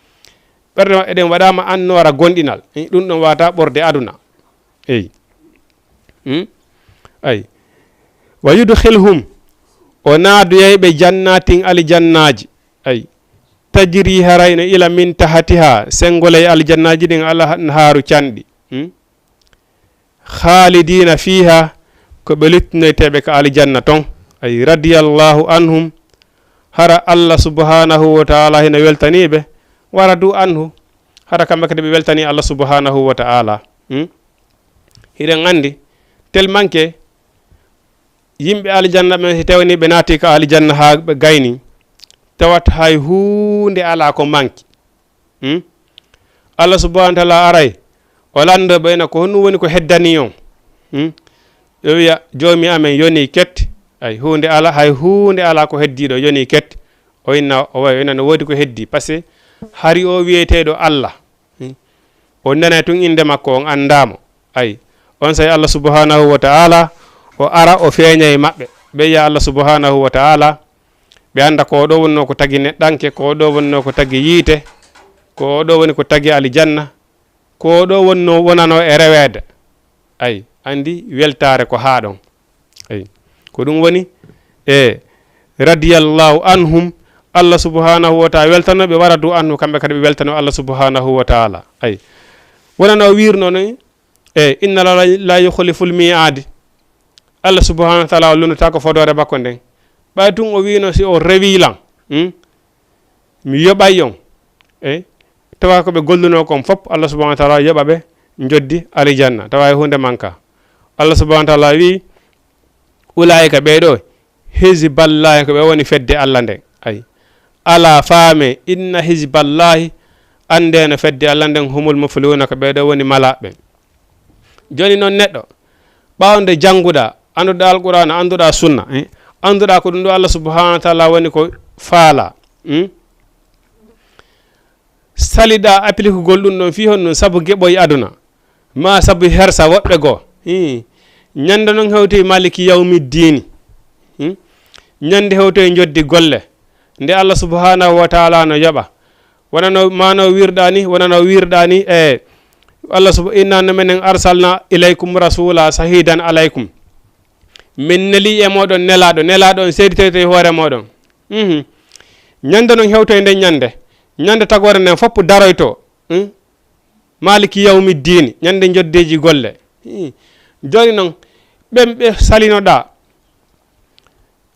Ɓerɗe maɓɓe ɗen waɗaama annoora gonɗinal. Hmm? Ɗum ɗon waata ɓorde aduna. Ey. Hmm? Ay. "Wa yudkhilhum," o naadoyay ɓe, "jannaatin," aljannaaji. Ay. "Tajri," haray no ila, "min tahtiha," senngolay aljannaaji ɗin, "al-anhaaru," canɗi. Hmm? "Khaalidiina fiiha," ko ɓe luttinoyteeɓe ka aljanna ton. Ay, "radiyallahu anhum," hara Allah subhaanahu wa ta'aala hino weltanii ɓe, "wa radu anhu," hara kamɓe kadi ɓe weltanii Allah subhaanahu wa ta'aala. Hmm? Hiɗen anndi, tellement que yimɓe aljanna ɓen, si tawni ɓe naati ka aljanna haa ɓe gayni, tawat hay huunde alaa ko manki. Hmm? Allah subhaanahu wa ta'aala aray, o lanndo ɓe, ina ko honɗum woni ko heddanii on? Hmm? Ɓe wi'a, "Joomi amen yonii ket." Ay, huunde alaa, hay huunde alaa ko heddii ɗoo, yonii ket. O inna, o wa'i, o inna no woodi ko heddii. Parce que hari o wi'eteeɗo Allah. Hmm? On nanay tun innde makko, on anndaa mo. Ay, onsay Allah subhaanahu wa ta'aala, o ara, o feeña e maɓɓe. Ɓe yi'a Allah subhaanahu wa ta'aala, ɓe annda ko o ɗoo wonnoo ko tagi neɗɗanke, ko o ɗoo wonnoo ko tagi yiite, ko o ɗoo woni ko tagi aljanna, ko o ɗoo wonnoo, wonanoo e reweede. Ay, anndi weltaare ko haa ɗon. Ay, ko ɗum woni, e, "radiyallahu anhum," Allah subhaanahu wa ta'aala weltano ɓe, "wa radu anhu," kamɓe kadi ɓe weltano Allah subhaanahu wa ta'aala. Ay, wonano o wiirno ni, e, "inna Allaha la yukhliful mi'aad." Allah subhaanahu wa ta'aala o lunnotaako fodoore makko nden. Ɓay tun o wiino, "Si o rewii lan, hmm, mi yoɓay on." E, tawa ko ɓe gollunoo kon fof, Allah subhaanahu wa ta'aala yoɓa ɓe njoddi aljanna, tawa e huunde manka. Allah subhaanahu wa ta'aala wi'i, "Ulaa'ika," ɓee ɗoo, "hizballaahi," ko ɓe woni fedde Allah nden. Ay. "Alaa, faamee, inna hizballaahi," anndee no fedde Allah nden, "humul muflihuuna," ko ɓee ɗoo woni malaaɓe ɓen. Jooni non neɗɗo, ɓaawo nde jannguɗaa, annduɗaa Alqur'aana, annduɗaa Sunna, eh, annduɗaa ko ɗum ɗoo Allah subhaanahu wa ta'aala woni ko faalaa, hmm? Saliɗaa applikugol ɗum ɗon fii honɗum? Sabu geɓoy aduna, maa sabu hersa woɓɓe goo. Hii. Ñande non hewtoy Maaliki Yawmi Diini. Hmm? Ñande hewtoy njoddi golle. Nde Allah subhaanahu wa ta'aala no yoɓa. Wonano, maa no wirɗaa ni, wonano wirɗaa ni, e Allah sub-, "Inna no menen arsalna ilaykum rasuula shahiidan alaykum." Min neli e mooɗon nelaaɗo, nelaaɗo on seeditoyto e hoore mooɗon. Mhm. Ñande non hewtoy nden ñande. Ñande tagoore nden fof daroyto. Hmm? Maaliki yawmi diini, ñande njoddeeji golle. Hmm. Jooni non, ɓen ɓe salinoɗaa,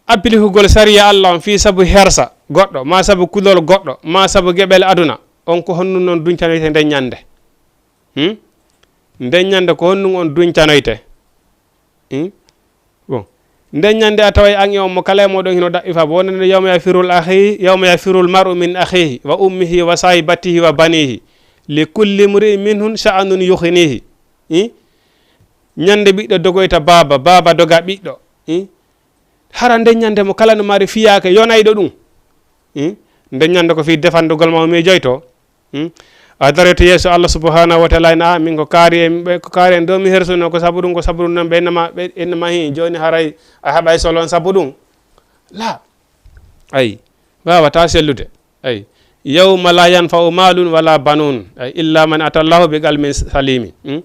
applikugol sariya Allah on fii sabu hersa goɗɗo, maa sabu kulol goɗɗo, maa sabu geɓel aduna, on ko honɗum non duncanoyte nden ñande? Hmm? Nden ñande ko honɗum on duncanoyte? Hmm? Bon. Nden ñande a taway an e on mo kala e mooɗon hino daɓɓi faa, wonande yawma yafirul akhi, yawma yafirul mar'u min akhihi, wa ummihi, wa sahibatihi, wa banihi. Li kulli mri'in minhum sha'nun yughnihi. Hmm? Ñande ɓiɗɗo dogoyta baaba, baaba doga ɓiɗɗo. Hmm? Hara nden ñande mo kala no mari fiyaake yonayɗo ɗum. Hmm? Nden ñande ko fii defandugol ma o miijoyto. Hmm? A daroyto yeeso Allah subhanahu wa ta'ala, ina, "Ah, min ko kaari en, ɓe, ko kaari en dow mi hersuno, ko sabu ɗum, ko sabu ɗum non ɓe innama, ɓe innama hi, jooni haray a heɓay solon sabu ɗum." La. Ay, waawataa sellude. Ay, "Yawma la yanfa'u malun wala banun, ay, illa man ata Allahu bi qalbin salimi." Hmm?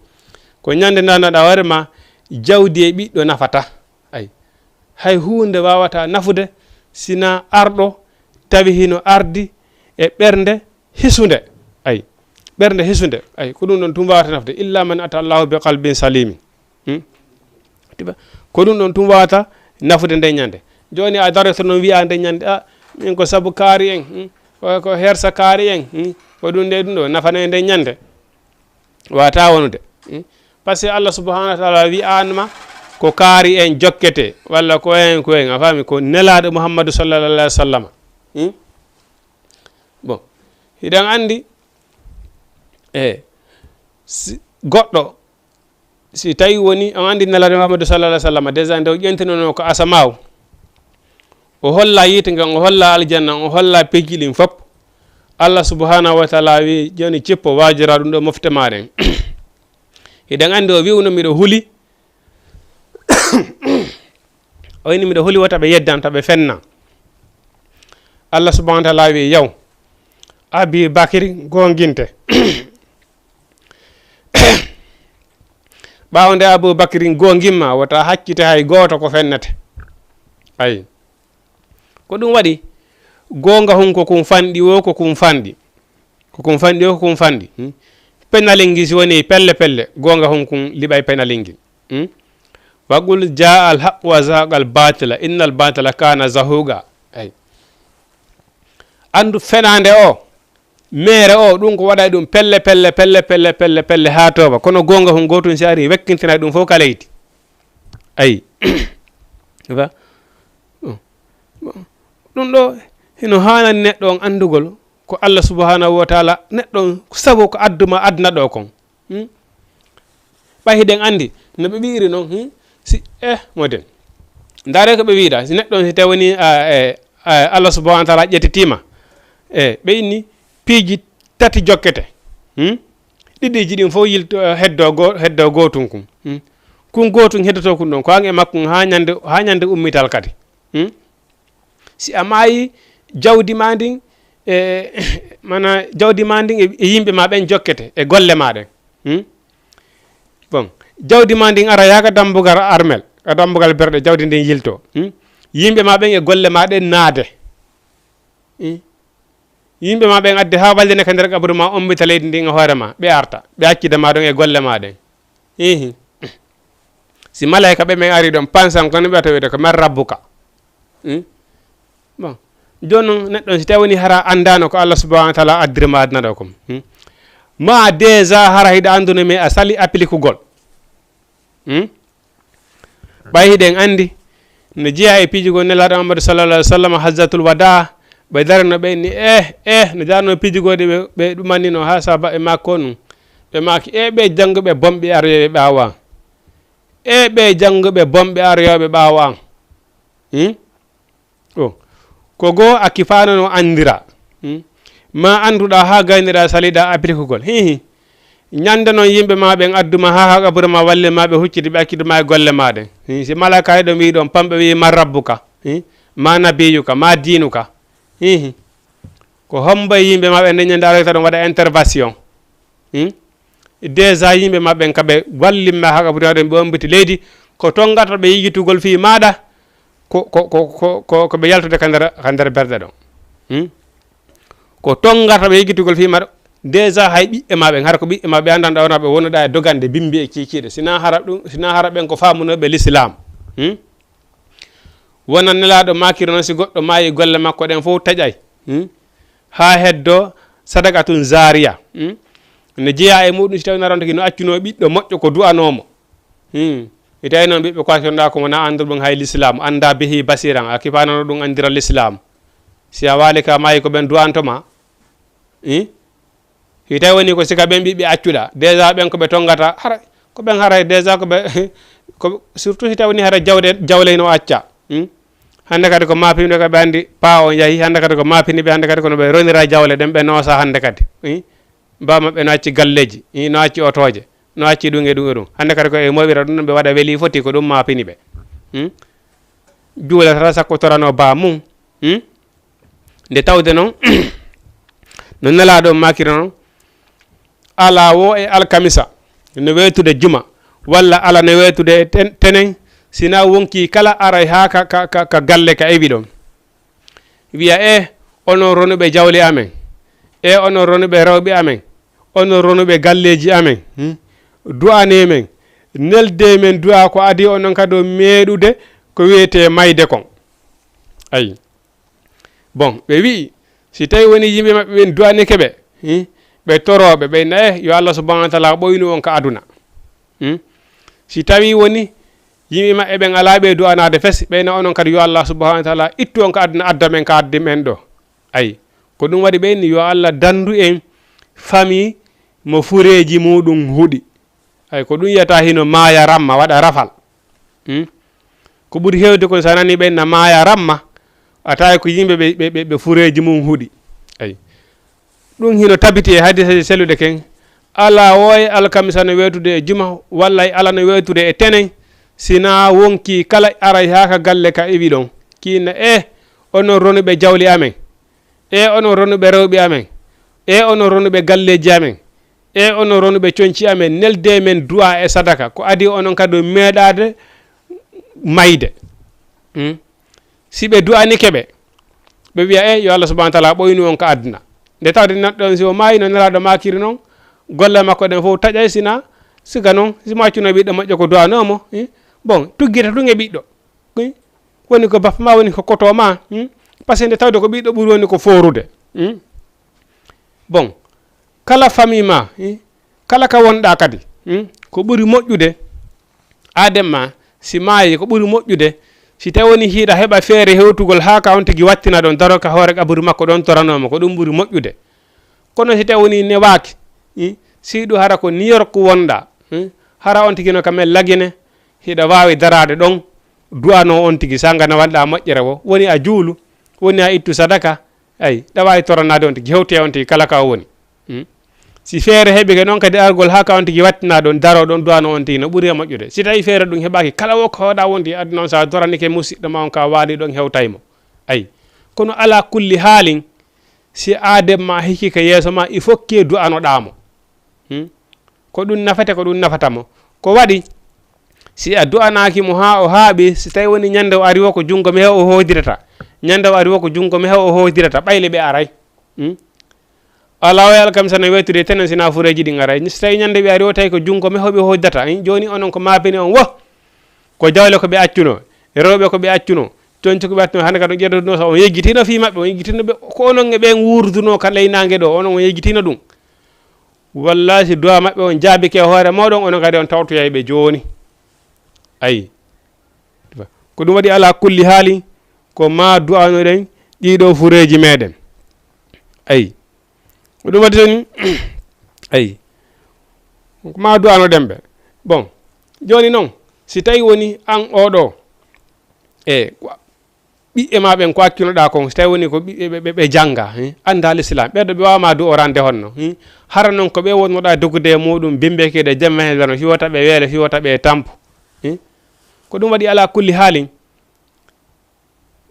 Ko ñande nde annduɗaa hoore ma, jawdi e ɓiɗɗo nafata. Ay, hay huunde waawataa nafude sina arɗo tawi hino ardi e ɓernde hisunde. Ay, ɓernde hisunde. Ay, ko ɗum ɗon tun waawata nafude, "illa man ata Allahu bi qalbin salimi." Hmm? Tiba. Ko ɗum ɗon tun waawata nafude nden ñande. Jooni a daroto non wi'a nden ñande, "Ah, min ko sabu kaari en, hmm? Ko, ko hersa kaari en, hmm? Ko ɗum nde ɗum ɗo nafanay nden ñande." Waawataa wonude. Hmm? Parce que Allah subhanahu wa ta'ala wi'aanma ko kaari en jokkete, walla ko en, ko en, a faami, ko Nelaaɗo Muhammadu sallallahu alaihi wa sallam. Hmm? Bon, hiɗen anndi, e, si goɗɗo Si tawi woni on anndi Nelaaɗo Muhammadu sallallahu alaihi wasallam, déjà nde o ƴentinonoo ko asamaaw, o holla yiite ngan, o holla aljanna, o holla peeji ɗin fop. Allah subhanahu wa taala wi, "Jooni cippo, waajora ɗum ɗo mofte maaɗen." Hiɗen anndi o wi'uno, "Miɗo huli." O wini, "Miɗo huli wota ɓe yeddan, ta ɓe fenna." Allah subhanahu wa taala wi, "Yaw, Abi Bakri, goonginte." Ɓaawo nde Abu Bakri goongimma, wota haccite hay gooto ko fennete. Ayi. Ko ɗum waɗi, goonga hun ko kun fanɗi, wo ko kun fanɗi. Ko kun fanɗi, wo ko kun fanɗi. Hmm? Penalingi si woni pelle pelle, goonga hun kun liɓay penalingi. Hmm? "Wa qul jaa al haqq wa zahaqa al batila, inna al batila kana zahuqa." Ayi. Anndu fenaande o, meere o, ɗum ko waɗay ɗum pelle, pelle, pelle, pelle, pelle, pelle, haa tooba. Kono goonga hun gootun si ari, wekkintinay ɗum fof ka leydi. Ayi. Wa? Ɗum ɗo, hino haanani neɗɗo on anndugol ko Allah subhanahu wa taala, neɗɗo on, ko sabu ko adduma aduna ɗo kon. Hmm? Ɓay hiɗen anndi no ɓe wi'iri non, hmm? Si, eh, moden. Ndaare ko ɓe wi'ira, si neɗɗo on, si tawi woni, a, e, a, Allah subhanahu wa taala ƴettitiima, e, ɓe inni piiji tati jokkete. Hmm? Ɗiɗiiji ɗin fof yilto, eh, heddo go-, heddo gootun kun. Hmm? Kun gootun heddoto kun ɗon, ko an e makkun haa ñande, haa ñande ummital kadi. Hmm? Si a maayi, jawdi ma ndin, e, mana jawdi ma ndin e, e yimɓe ma ɓen jokkete, e golle ma ɗen. Hmm? Bon, jawdi ma ndin ara yaaka dambugal armel, ka dambugal berɗe jawdi ndin yilto. Hmm? Yimɓe ma ɓen e golle ma ɗen naade. Hmm? Yimɓe ma ɓen adde haa wallene ka nder qaburu ma, ombita leydi ndin e hoore ma, ɓe arta, ɓe accida ma ɗon e golle ma ɗen. Hihi. Si malaika ɓe ɓen ari ɗon, pansan kono ɓe tawi ko man rabbuka. Hmm? Bon. Jooni non, neɗɗo on, si tawi woni hara anndaano ko Allah subhanahu wa taala addiri ma aduna ɗo kon. Hmm? Ma déjà hara hiɗa annduno, mais a sali appliquegol. Hmm? Ɓay hiɗen anndi, no jeyaa e piijugol Nelaaɗo Muhammadu sallallahu alaihi wasallam, hajjatul wadaa, ɓe darino ɓe inni, eh, eh, no darno piijugol ɗi ɓe, ɓe ɗumannino haa saaba e makko nun. Ɓe maaki, eh, ɓe jannguɓe bonɓe aroyɓe ɓaawo an. Eh, ɓe jannguɓe bonɓe aroyɓe ɓaawo an. Hmm? O, ko goo a kifaano no anndira. Hmm? Ma annduɗaa haa gayniɗaa saliɗaa appliquegol. Hihi. Ñande non yimɓe ma ɓen adduma haa, haa qaburu ma, walle ma ɓe hucciti ɓe accituma e golle ma ɗen. Hi, si malaaka e ɗon wi'i ɗon pamɓe wi'i man rabbuka. Hi? Ma nabiyuka, ma diinuka. Hihi. Ko hombo e yimɓe ma ɓen nde ñande aroyta ɗon waɗa intervention. Hmm? Déjà yimɓe ma ɓen ka ɓe wallimma haa qaburu ma ɗon ɓe ombiti leydi. Ko tongata ɓe yigitugol fii maaɗa. Ko, ko, ko, ko, ko, ko ɓe yaltude ka nder, ka nder berɗe ɗon. Hmm? Ko tongata ɓe yigitugol fii maaɗa. Déjà hay ɓiɓɓe ma ɓen, hara ko ɓiɓɓe ma ɓe anndan ɗo wona ɓe wonuɗa e dogande bimbi e kiikiiɗe. Sina hara ɗum, sina hara ɓen ko faamunooɓe l'islam. Hmm? Wonan Nelaaɗo maakiri non, si goɗɗo maayi golle makko ɗen fof taƴay. Hmm? Haa heddo sadaqatun zaariya. Hmm? Ne jeyaa e muɗum si tawi naronta ki no accunoo ɓiɗɗo moƴƴo ko du'anoo mo. Hmm. Si tawi noon ɓiɓɓe ko accunɗaa ko mo na annduɗo ɗum hay l'islam, annda bihi basiran, a kifaanano ɗum anndira l'islam. Si a waali ka maayi ko ɓen du'anto ma. Hmm? Si tawi woni ko sika ɓen ɓiɓɓe accuɗa, déjà ɓen ko ɓe tongata, hara, ko ɓen haray déjà ko ɓe, ko, surtout si tawi woni hara jawde, jawle no acca. Hmm? Hannde kadi ko maapiniɓe ko ɓe anndi paa on yahi, hannde kadi ko maapiniɓe, hannde kadi kono ɓe ronira jawle ɗen, ɓe noosa hannde kadi. Hmm? Baa maɓɓe no acci galleeji, hmm, no acci otooje, no acci ɗum e ɗum e ɗum. Hannde kadi ko e moɓira ɗum, ɓe waɗa weli foti ko ɗum maapini ɓe. Hmm? Juulatata sakko torano baa mum. Hmm? Nde tawde noon, no Nelaaɗo maakiri noon, alaa wo e alkamisa, no weetude juma, walla ala no weetude e ten-, tenen, sina wonkii kala aray haa ka, ka, ka, ka galle ka ewi ɗon. Wiya, "E, onon ronuɓe jawle amen, e, onon ronuɓe rewɓe amen, onon ronuɓe galleeji amen, hmm? Du'anee men, neldee men du'a ko adii onon kadi on meeɗude ko wiyetee mayde kon." Ayi. Bon, ɓe wi'i, si tawi woni yimɓe maɓɓe ɓen du'anike ɓe, hmm, ɓe torooɓe, ɓe inna, "Eh, yo Allah subhanahu wa taala ɓoynu on ka aduna." Hmm? Si tawi woni yimɓe maɓɓe ɓen alaa ɓe du'anaade fes, ɓe inna onon kadi yo Allah subhanahu wa taala ittu on ka aduna, adda men ka addi men ɗo. Ayi, ko ɗum waɗi ɓe inni, "Yo Allah dandu en famii mo fureeji muɗum huɗi." Ay, ko ɗum yiyata hino maaya ramma, waɗa rafal. Hmm? Ko ɓuri heewde kon, so a nanii ɓen na maaya ramma, a tawi ko yimɓe ɓe, ɓe, ɓe, ɓe fureeji mum huɗi. Ay. Ɗum hino tabiti e hadiseeji selluɗe ken. Alaa woo e alkamisa no weetude e juma, walla e alat no weetude e tenen, si na wonkii kala aray haa ka galle ka iwi ɗon. Kiina, "E, onon ronuɓe jawle amen. E, onon ronuɓe rewɓe amen. E, onon ronuɓe galleeji amen. E, onon ronuɓe conci amen. Neldee men du'a e sadaka. Ko adii onon kadi on meeɗaade mayde." Hmm? Si ɓe du'anike ɓe, ɓe wi'a, "E, yo Allah subhanahu wa taala ɓoynu on ka aduna." Nde tawde neɗɗo on, si o maayi no Nelaaɗo maakiri non, golle makko ɗen fof taƴay, sina siga non, si mo accuno ɓiɗɗo moƴƴo ko du'anoo mo, eh? Bon, tuggita tun e ɓiɗɗo. Eh? Woni ko bappa ma, woni ko koto ma, hmm? Parce que nde tawde ko ɓiɗɗo ɓuri woni ko foorude, hmm? Bon, kala famille ma, eh? Kala ka wonɗaa kadi, hmm? Ko ɓuri moƴƴude, Adama, si maayi, ko ɓuri moƴƴude, si tawi woni hiɗa heɓa feere hewtugol haa ka on tigi wattina ɗon, daro ka hoore qaburu makko ɗon, toranoo mo, ko ɗum ɓuri moƴƴude. Kono si tawi woni newaaki, hmm? Siyɗu hara ko New York wonɗaa, hmm? Hara on tigi no ka men Lagine, hiɗa waawi daraade ɗon, du'anoo on tigi, sanga na wanɗaa moƴƴere wo, woni a juulu, woni a ittu sadaka, ay, ɗa waawi toranaade on tigi, hewtoya on tigi kala ka o woni. Hmm? Si feere heɓike noon kadi argol haa ka on tigi wattinaa ɗon, daroo ɗon, du'anoo on tigi, no ɓuri e moƴƴude. Si tawi feere ɗum heɓaaki, kala wo ko hoɗaa wonti aduna on, so a doranike musiɗɗo ma on ka waali ɗon, hewtay mo. Ay. Kono alaa kulli haalin, si aadee ma hikike yeeso ma, il faut que du'anoɗaa mo. Hmm? Ko ɗum nafata, ko ɗum nafata mo. Ko waɗi, si a du'anaaki mo haa o haaɓi, si tawi woni ñande o ari wo ko junngo meho o hoodirata, ñande o ari wo ko junngo meho o hoodirata, ɓayle ɓe aray. Hmm? Alaa o e alkamisa no weetude tenen sina fureeji ɗin aray. Si tawi ñande ɓe ari o tawi ko junngo meho ɓe hoodirata. Hmm? Jooni onon ko maabini on wo, ko jawle ko ɓe accunoo, rewɓe ko ɓe accunoo, conci ko ɓe accunoo, hannde kadi on ƴettodunoo sa on yejjitino fii maɓɓe, on yejjitino ɓe, ko onon e ɓen wuurdunoo ka ley naange ɗo, onon on yejjitino ɗum. Wallaahi, si du'a maɓɓe on jaabike e hoore mooɗon, onon kadi on tawtoyay ɓe jooni. Ayi. Ko ɗum waɗi, alaa kulli haali, ko maa du'anoɗen ɗiɗo fureeji meɗen. Ayi. Ko ɗum waɗi toni, ayi. Ko maa du'anoɗen ɓe. Bon, jooni noon, si tawi woni an oɗo, e, ɓiɓɓe ma ɓen ko accinoɗaa kon, so tawi woni ko ɓiɓɓe ɓe, ɓe, ɓe jannga, eh, annda l'islam, ɓeɗo ɓe waawma du'orande honno, eh? Hara non ko ɓe wonnoɗaa dogude e muɗum, bimbekeede jamma he zano, hiwata ɓe weele, hiwata ɓe tampo, eh? Ko ɗum waɗi, alaa kulli haalin,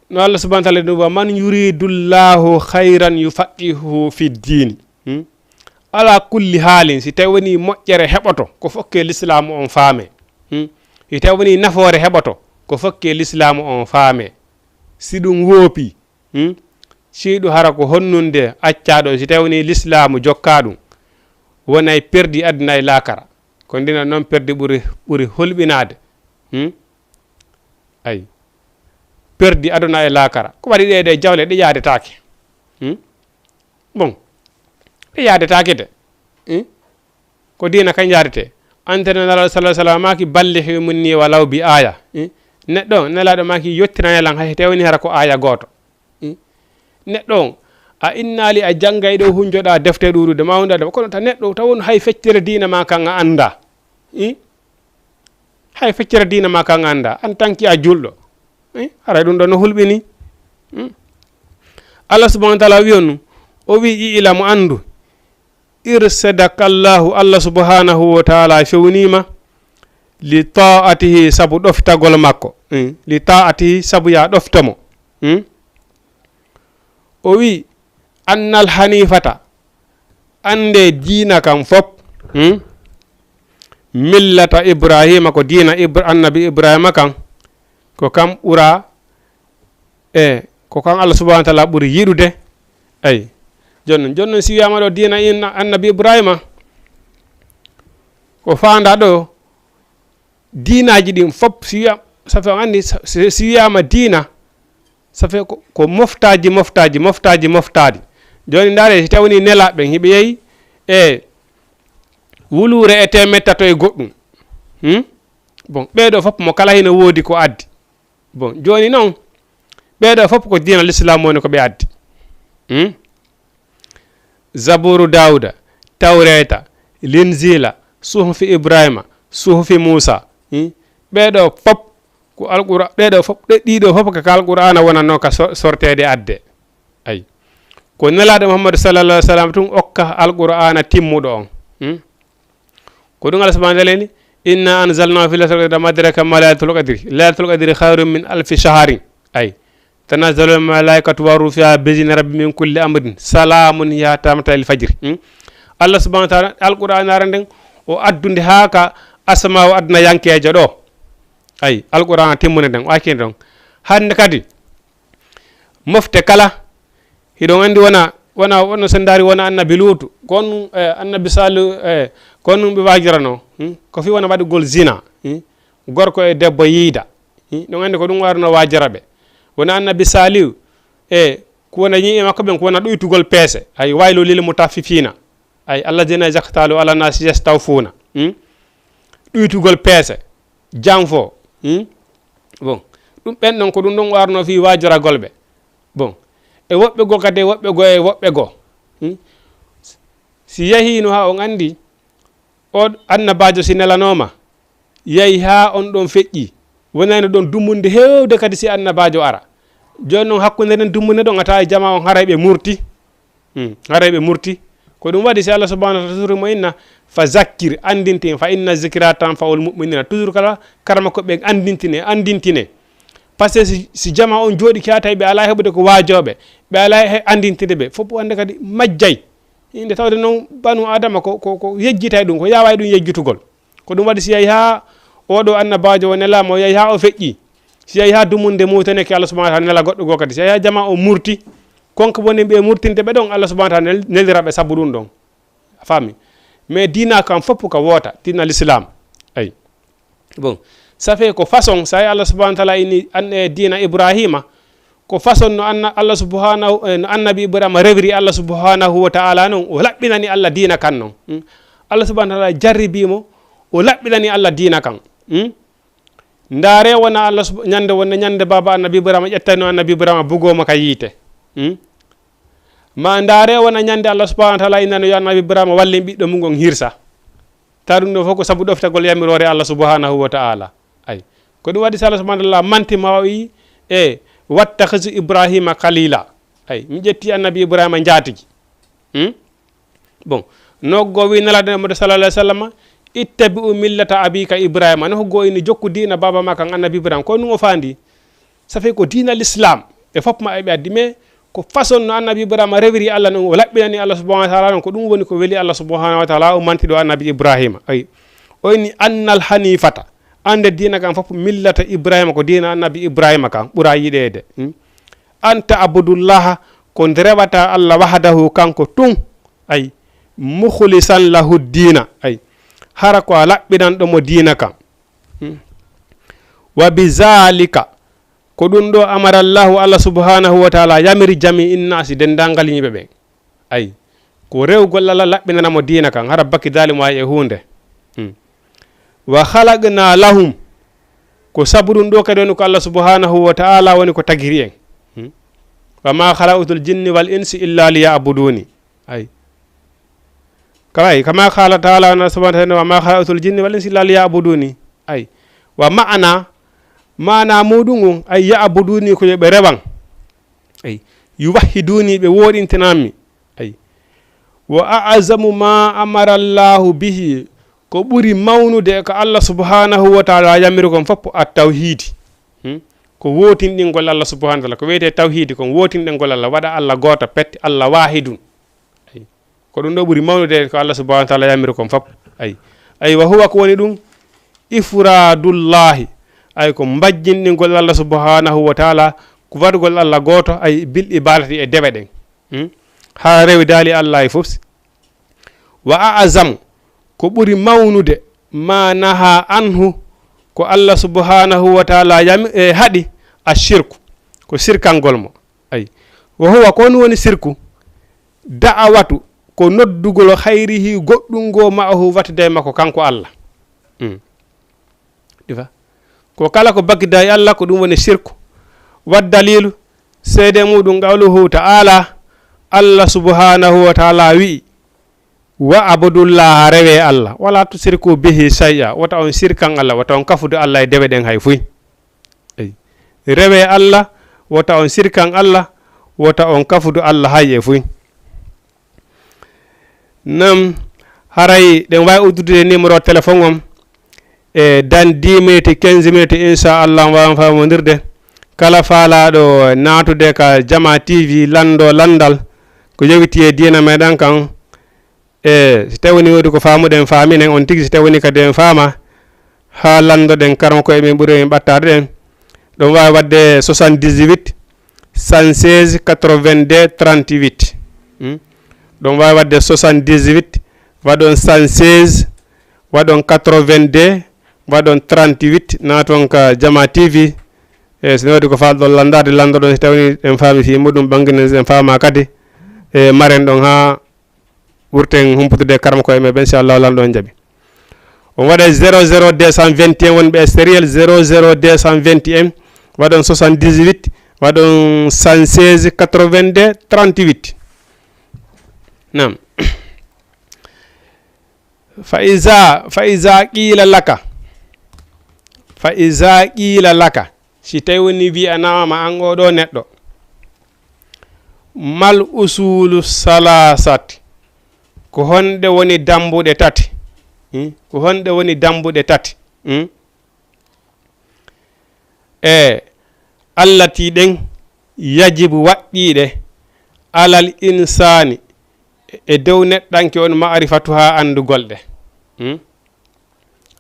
no Allah subhanahu wa taala ɗum, "Wa man yuridullahu khayran yufaqihuhu fi ddini." Hmm? Alaa kulli haalin, si tawi woni moƴƴere heɓoto, ko fokke lislaamu on faame. Hmm? Si tawi woni nafoore heɓoto, ko fokke lislaamu on faame. Si ɗum woopi, hmm? Siyɗu hara ko honnunde accaa ɗo, si tawi woni lislaamu jokkaa ɗum, wonay perdi aduna e laakara. Ko ndina noon perdi ɓuri, ɓuri hulɓinaade. Hmm? Ay. Perdi aduna e laakara. Ko waɗi ɗe, ɗe jawle, ɗe yaadetaake. Hmm? Bon. Ɗe yaadetaake de. Hmm? Ko diina kan yaadete. Ante Nelaaɗo sallallahu alaihi wasallam maaki, "Ballighu minni walaw bi aya." Hmm? Neɗɗo, Nelaaɗo maaki, "Yottinane lan hay te woni hara ko aya gooto." Hmm? Neɗɗo on, a innaali a janngay ɗo hunjoɗaa defte ɗuuɗude, ma wonda ɗo. Kono ta neɗɗo, taw on hay feccere diina ma kan a annda. Hmm? Hay feccere diina ma kan annda, en tant que a julɗo. Eh, haray ɗum ɗo no hulɓini. Hmm? Allah subhanahu wa taala wiyon nu, o wi, "I'lam, anndu, irshadakallahu, Allah subhanahu wa taala fewnima, li ta'atihi, sabu ɗoftagol makko." Hmm? Li ta'atihi, sabu ya ɗofto mo. Hmm? O wi, "Annal hanifata, annde diina kan fop, hmm? Millata Ibrahima, ko diina Ibra-, annabi Ibrahima kan, ko kam ɓura, e ko kan Allah subhanahu wa taala ɓuri yiɗude." Ay. Jooni non, jooni non, si wiyaama ɗo diina inna annabi Ibrahima, ko faanda ɗo, diinaaji ɗin fop, si wiya-, ça fait, on anndi, si, si wiyaama diina, ça fait ko, ko moftaaji, moftaaji, moftaaji, moftaaji. Jooni ndaare, si tawi woni nelaaɓe ɓen, hiɓe yehi e wuluure e teemeɗɗe tato e goɗɗum. Hmm? Bon, ɓee ɗo fop mo kala hino woodi ko addi. Bon, jooni non, ɓee ɗo fop ko diina l'islam woni ko ɓe addi. Hmm? Zaburu Daawuda, Tawreeta, Linjiila, Suhufi Ibrahima, suhufi Muusa. Hmm? Ɓee ɗoo fof ko Alqura-, ɗee ɗoo fof, ɗe-, ɗii ɗoo fof ko ka Alqur'aana wonatnoo ka so-, sorteede adde. Ay. Ko Nelaaɗo Muhammadu sallallahu alaihi wasallam tun okka Alqur'aana timmuɗo on. Hmm? Ko ɗum Allah subhanahu wa ta'ala ni, "Inna anzalnahu fi lailatul qadri, wa ma adraka ma lailatul qadri. Lailatul qadri khairun min alfi shahrin." Ay. "Tanazzalul malaikatu wa ruhu fiha bi izni rabbi min kulli amrin. Salamun hiya hatta matla'il fajr." Hmm? Allah subhanahu wa ta'ala, Alqur'aana nden, o addude haa ka asama o aduna yankeejo ɗo. Ay, Alqur'aana timmunde nden, o acci ɗon. Hannde kadi, mofte kala, hiɗon anndi wona, wona, wona so ndaari wona annabi Luutu, ko on, eh, annabi Salihu, eh, ko on ɓe waajirano, hmm? Ko fii wona waɗugol zina, hmm? Gorko e debbo yiida, hmm? Ɗon anndi ko ɗum warno waajira ɓe. Wona annabi Salihu, e ko wona ñiiɓe makko ɓen, ko wona ɗuytugol peese. Ay, waylu lil mutaffifina. Ay, alladina yaktalu ala nasi yastawfuna. Hmm? Ɗuytugol peese. Janfo. Hmm? Bon. Ɗum ɓen ɗon ko ɗum ɗon warno fii waajoragol ɓe. Bon. E woɓɓe goo kadi, e woɓɓe goo, e woɓɓe goo. Hmm? Si yahiino haa on anndi, o annabaajo si nelanooma, yahi haa on ɗon feƴƴi, wonayno ɗon dumunde heewde kadi si annabaajo ara. Jooni noon hakkunde nden dumunde ɗon, a tawa e jamaa on haray ɓe murti. Hmm, haray ɓe murti. Ko ɗum waɗi si Allah subhanahu wa ta'ala suri mo inna, "Fa zakkir, anndintin, fa inna zikra tanfa'ul mu'minina." Toujours kala karama ko ɓe anndintine, anndintine. Parce que si, si jamaa on jooɗi ki haa tawi ɓe alaa heɓude ko waajooɓe, ɓe alaa he anndintinde ɓe, fof wonde kadi majjay. Inde tawde noon banu Adama ko, ko, ko yejjitay ɗum, ko yaaway ɗum yejjitugol. Ko ɗum waɗi si yahi haa oo ɗoo annabaajo o nelaama, o yahi haa o feƴƴi. Si yahi haa dumunde muutaneke Allah subhanahu wa ta'ala nela goɗɗo goo kadi. Si yahi haa jamaa o murti, kon ko woni ɓe murtinde ɓe ɗon, Allah subhanahu wa ta'ala nel-, nelira ɓe sabu ɗum ɗon. A faami? Mais diina kan fof ko woota, diina l'islam. Ay. Bon, ça fait ko façon, so a yi Allah subhanahu wa ta'ala ini an-, e diina Ibrahima, ko façon no anna-, Allah subhanahu, eh, no annabi Ibrahima rewiri Allah subhanahu wa ta'ala non, o laɓɓinani Allah diina kan non. Hmm? Allah subhanahu wa ta'ala jarribi mo, o laɓɓinani Allah diina kan. Hmm? Ndaare wona Allah sub-, ñande wonde ñande baaba annabi Ibrahima ƴettayno annabi Ibrahima bugoo mo ka yiite. Hmm? Ma ndaare wona ñande Allah subhanahu wa ta'ala innano yo annabi Ibrahima wallin ɓiɗɗo mum on hirsa. Ta ɗum ɗo fof ko sabu ɗoftagol yamiroore Allah subhanahu wa ta'ala. Ay. Ko ɗum waɗi si Allah subhanahu wa ta'ala manti ma o wi, e, "Wattakhizu Ibrahima khalila." Ay, mi ƴetti annabi Ibrahima njaatigi. Hmm? Bon, no goo wi nelaɗo Muhammad sallallahu alaihi wasallam, "Ittabi'u millata abika Ibrahima." No goo ini jokku diina baaba ma kan annabi Ibrahima. Ko ɗum o faandi. Ça fait ko diina l'islam e fof ma eɓe addi, mais ko façon no annabi Ibrahima rewiri Allah non, o laɓɓinani Allah subhanahu wa ta'ala non, ko ɗum woni ko weli Allah subhanahu wa ta'ala, o manti ɗo annabi Ibrahima. Ay, o inni, "Annal hanifata." Annde diina kan fof millata Ibrahima, ko diina annabi Ibrahima kan ɓura yiɗeede. Hmm? "Anta abudullaha," ko nde rewata Allah wahdahu kanko tun. Ay, "mukhlisan lahu diina." Ay, hara ko a laɓɓinanɗo mo diina kan. Hmm. "Wa bi zalika," ko ɗum ɗo amara Allahu, Allah subhanahu wa ta'ala yamiri jami innasi, denndaangal yimɓe ɓen. Ay, ko rewgol Allah laɓɓinana mo diina kan, hara baki dali mo ay e huunde. Hmm. "Wa khalaqna lahum," ko sabu ɗum ɗo kadi woni ko Allah subhanahu wa ta'ala woni ko tagiri en. Hmm. "Wa ma khalaqtul jinni wal insi illa liya'buduni." Ay. Kama, ay, kama qala ta'ala, Allah subhanahu wa ta'ala, "Wa ma khalaqtul jinni wal insi illa liya'buduni." Ay. Wa ma'ana, maana muɗum on, ay, "ya'buduni," ko yo ɓe rewan. Ay. "Yuwahhiduni," ɓe woɗintinammi. Ay. "Wa a'zamu ma amara Allahu bihi," ko ɓuri mawnude e ko Allah subhanahu wa ta'ala yamiri kon fof, at-tawhidi. Hmm? Ko wotinɗingol Allah subhanahu wa ta'ala. Ko wiyetee tawhidi kon, wotinɗingol Allah, waɗa Allah gooto pet, Allah wahidun. Ay. Ko ɗum ɗo ɓuri mawnude ko Allah subhanahu wa ta'ala yamiri kon fof. Ay. Ay, wa huwa, ko woni ɗum, ifradullahi. Ay, ko mbajjinɗingol Allah subhanahu wa ta'ala, ko waɗugol Allah gooto, ay, bil ibadati, e dewe ɗen. Hmm? Haa rewi daali Allah e fof si. Wa a'zam, ko ɓuri mawnude, ma naha anhu, ko Allah subhanahu wa ta'ala yami, e, haɗi, ashirku, ko sirkangol mo. Ay. Wa huwa, ko on woni sirku, da'awatu, ko noddugol khayrihi, goɗɗum ngo, ma'ahu, watude e makko, kanko Allah. Hmm. Ɗi fa. Ko kala ko bakkida e Allah, ko ɗum woni shirku. Wa dalilu, seede muɗum, qawluhu ta'ala, Allah subhanahu wa ta'ala wi'i, Wa abudullaha, rewe Allah, wala tusriku bihi shay'a, wota on sirkan Allah, wota on kafudu Allah e dewe ɗen hay fuy. Ey. Rewe Allah, wota on sirkan Allah, wota on kafudu Allah hay e fuy. Nam, haray ɗen wawi uddude numéro téléphone on e dan dix minutes, quinze minutes, inchallah, on wawan famondirde. Kala falaɗo natude ka Jama T V, lando landal ko yowiti e diina meɗen kan. E si tawi woni wodi ko famuɗen, faminen on tigi. Si tawi woni kadi en fama, ha landoɗen karma koye men ɓuri en ɓattade ɗen, ɗon wawi wadde soixante-dix-huit, cent seize, quatre-vingt-deux, trente-huit. Hmm? Ɗon wawi wadde soixante-dix-huit, waɗon cent seize, waɗon quatre-vingt-deux, waɗon trente-huit, naton ka Jama T V. E so wodi ko falɗon landade, landoɗon, si tawi en fami fi muɗum, ɓanginen, en fama kadi, e maren ɗon ha ɓurten humputude karma koye men ɓen, si Allah lanɗo on jaɓi. On waɗa zéro zéro deux cent vingt et un, wonɓe extérieur, zéro zéro deux cent vingt et un, waɗon soixante-dix-huit, waɗon cent seize, quatre-vingt-deux, trente-huit. Nam. Fa iza, fa iza qila laka. Fa iza qila laka. Si tawi woni wi'anaama an, oo ɗoo neɗɗo, "Mal usulu salasati?" Ko honɗe woni dambuɗe tati? Hmm? Ko honɗe woni dambuɗe tati? Hmm? E allati ɗen yajibu waɗɗiiɗe alal insaani, e dow neɗɗanke on, ma'rifatuha, anndugol ɗe. Hmm?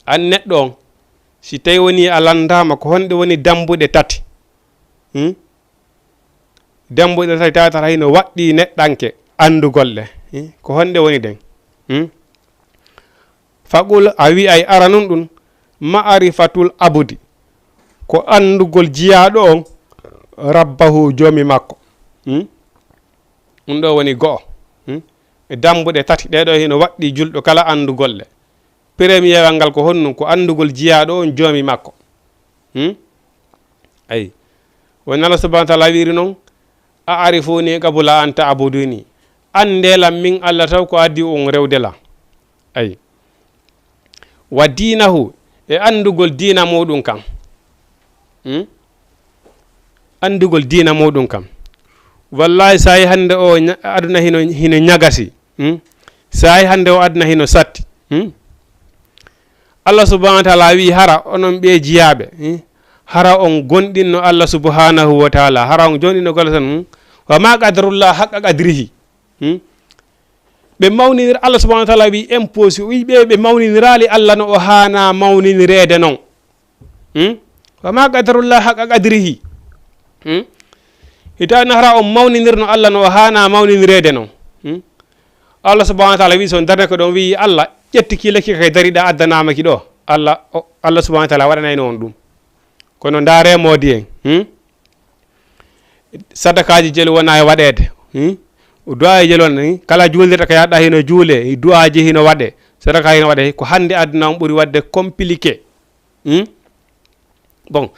An neɗɗo on, si tawi woni a lanndaama, ko honɗe woni dambuɗe tati? Hmm? Dambuɗe tati tawata hino waɗɗii neɗɗanke anndugol ɗe. Hmm? Ko honɗe woni ɗen? Hmm? Faqul, a wi'ay aranun ɗun, ma'rifatul abdi, ko anndugol jiyaaɗo on, rabbahu, joomi makko. Hmm? Ɗun ɗoo woni go'o. Hmm? E dambuɗe tati ɗee ɗoo hino waɗɗii julɗo kala anndugol ɗe. Premierewal ngal ko honɗun? Ko anndugol jiyaaɗo on joomi makko. Hmm? Ayi. Woni Allah subhanahu wa ta'ala wi'iri non, "A'rifuni qabla an ta'buduni." Anndee lan min Allah taw ko adii on rewde lan. Ayi. Wa dinahu, e anndugol diina muɗum kan. Hmm? Anndugol diina muɗum kan. Wallahi, saa'i hannde o ña-, aduna hino, hino ñagasi. Hmm? Saa'i hannde o aduna hino satti. Hmm? Allah subhanahu wa ta'ala wi'i, hara onon ɓee jiyaaɓe, hmm? Hara on gonɗinno Allah subhanahu wa ta'ala, hara on gonɗinno golle tan, hmm? Wa ma qadarullah haqqa qadrihi. Hmm? Ɓe mawninir-, Allah subhanahu wa ta'ala wi'i, impossible, wi'i ɓe, ɓe mawniniraali Allah no o haana mawninireede non. Hmm? Wa ma qadarullah haqqa qadrihi. Hmm? Hitaani hara on mawninirno Allah no o haana mawninireede non. Hmm? Allah subhanahu wa ta'ala wi'i, so on darnake ɗon, wi'i, "Allah, ƴetti ki lekki ka dariɗa addanaama ki ɗoo." Allah, o, Allah subhanahu wa ta'ala waɗanayno on ɗum. Kono ndaaree moodi en. Hmm? Sadakaaji jelu wona e waɗeede. Hmm? Du'aaji jelu wona, hmm? Kala juulirɗo ka yaɗɗa hino juule, du'aaji hino waɗe, sadaka hino waɗe. Ko hannde aduna on ɓuri waɗde compliqué. Hmm? Bon,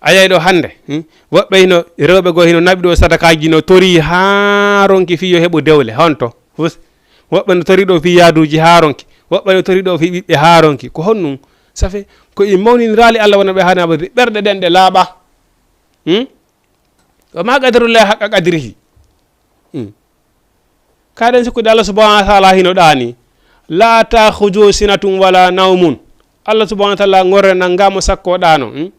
a yiyay ɗoo hannde, hmm? Woɓɓe hino, rewɓe goo hino naɓi ɗoo sadakaaji, no torii haa ronki fii yo heɓu dewle. Honto? Hus-, woɓɓe no torii ɗoo fii yaaduuji haa ronki. Woɓɓe no torii ɗoo fii ɓiɓɓe haa ronki. Ko honɗun? Ça fait, ko en mawniniraali Allah wona ɓe haana ɓe ɓerɗe ɗen ɗe laaɓa. Hmm? Wa ma qadarullahi haqqa qadrihi. Hmm. Kaɗen sikkude Allah subhanahu wa ta'ala hino ɗaani. "La ta'khudhuhu sinatun wala nawmun." Allah subhanahu wa ta'ala ŋorre nanngaa mo sakko ɗaano. Hmm?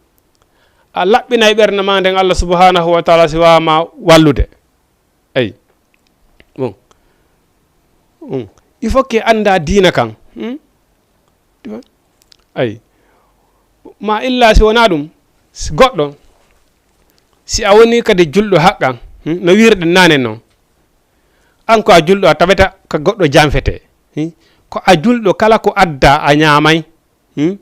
A laɓɓinay ɓernde maa nden Allah subhanahu wa ta'ala si waawaa ma wallude. Ey. Bon. Hmm. Il faut que annda diina kan. Hmm? Ay. Ma illa si wonaa ɗum, si goɗɗo, si a wonii kadi julɗo haqqan, hmm, no wiirɗen naane non, an ko a julɗo, a taweta ka goɗɗo janfete, hmm? Ko a julɗo, kala ko adda a ñaamay, hmm?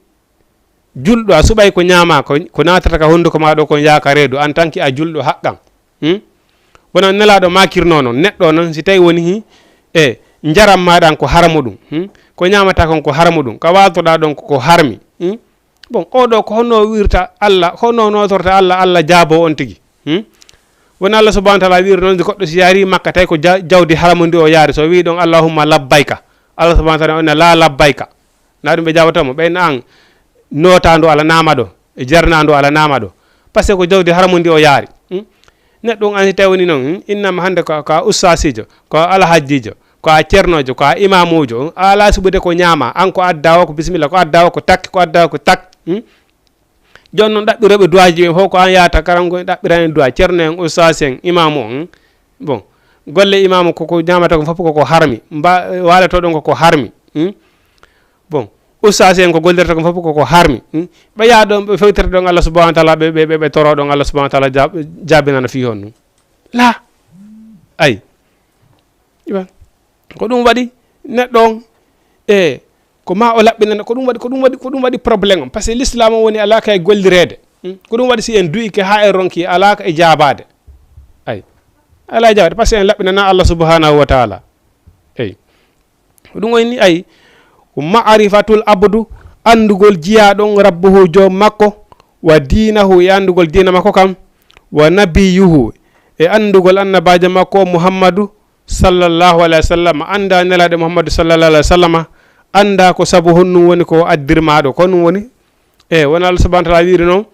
Julɗo, a suɓay ko ñaamaa, ko, ko naatata ka hunnduko maa ɗoo, kon yaaka reedu, en tant que a julɗo haqqan. Hmm? Wona Nelaaɗo maakirnoo non, neɗɗo non, si tawi woni hi, e njaram maa ɗan ko haramu ɗum, hmm? Ko ñaamataa kon ko haramu ɗum, ka waaltoɗaa ɗon ko, ko harmi, hmm? Bon, oo ɗoo ko honno wirta Allah, honno nootorta Allah, Allah jaaboo on tigi, hmm? Wona Allah subhanahu wa ta'ala wiiri non, goɗɗo si yaari Makka, tawi ko ja-, jawdi haramu ndi o yaari, so wi'i ɗon, "Allahumma labbayka, Allah subhanahu wa taala on la labbayka. Na ɗum ɓe jaabata mo, ɓen an nootaandu Allah naama ɗo, e jarnaandu Allah naama ɗo. Parce que ko jawdi haramu ndi o yaari. Hmm? Neɗɗo on an si tawi woni noon, hmm? Innama hannde ko, ko a ustaasiijo, ko a alhajjiijo, ko a ceernoojo, ko a imaamuujo, hmm? A alaa suɓude ko ñaama, an ko adda o ko bisimilla, ko adda o ko takki, ko adda o ko tak. Hmm? Jooni noon ɗaɓɓirooɓe duwaaji ɓe fof ko an yahata karanko en ɗaɓɓirani duwa, ceerno en, ustaas en, imaamu on. Bon, golle imaamu koko ñaamata ko fof koko harmi, mba waaloto ɗon koko harmi. Hmm? Bon, ustaas en ko gollirta ko fof koko harmi. Hmm? Ɓe yaha ɗon ɓe fewtira ɗon Allah subhanahu wa taala, ɓe ɓe ɓe toro ɗon Allah subhanahu wa taala, jaab- jaabinana fii on ɗum. La. Ay. Iwan. Ko ɗum waɗi neɗɗo on, e ko ma o laɓɓinana, ko ɗum waɗi, ko ɗum waɗi, ko ɗum waɗi problème on. Parce que l'islam on woni alaa ka e gollireede. Hmm? Ko ɗum waɗi si en du'ike haa en ronki alaa ka e jaabaade. Ay. Alaa e jaabaade parce que en laɓɓinana Allah subhanahu wa taala. Eyi. Ko ɗum woni ay, ko ma'rifatul abdu, anndugol jiyaaɗo on rabbuhu joom makko, wa diinahu, e anndugol diina makko kan, wa nabiyuhu, e anndugol annabaajo makko Muhammadu sallallahu alayhi wa sallam, annda nelaaɗo Muhammadu sallallahu alayhi wa sallam, annda ko sabu honɗum woni ko addirmaa ɗo, ko honɗum woni? E wona Allah subhanahu wa taala wiiri noon,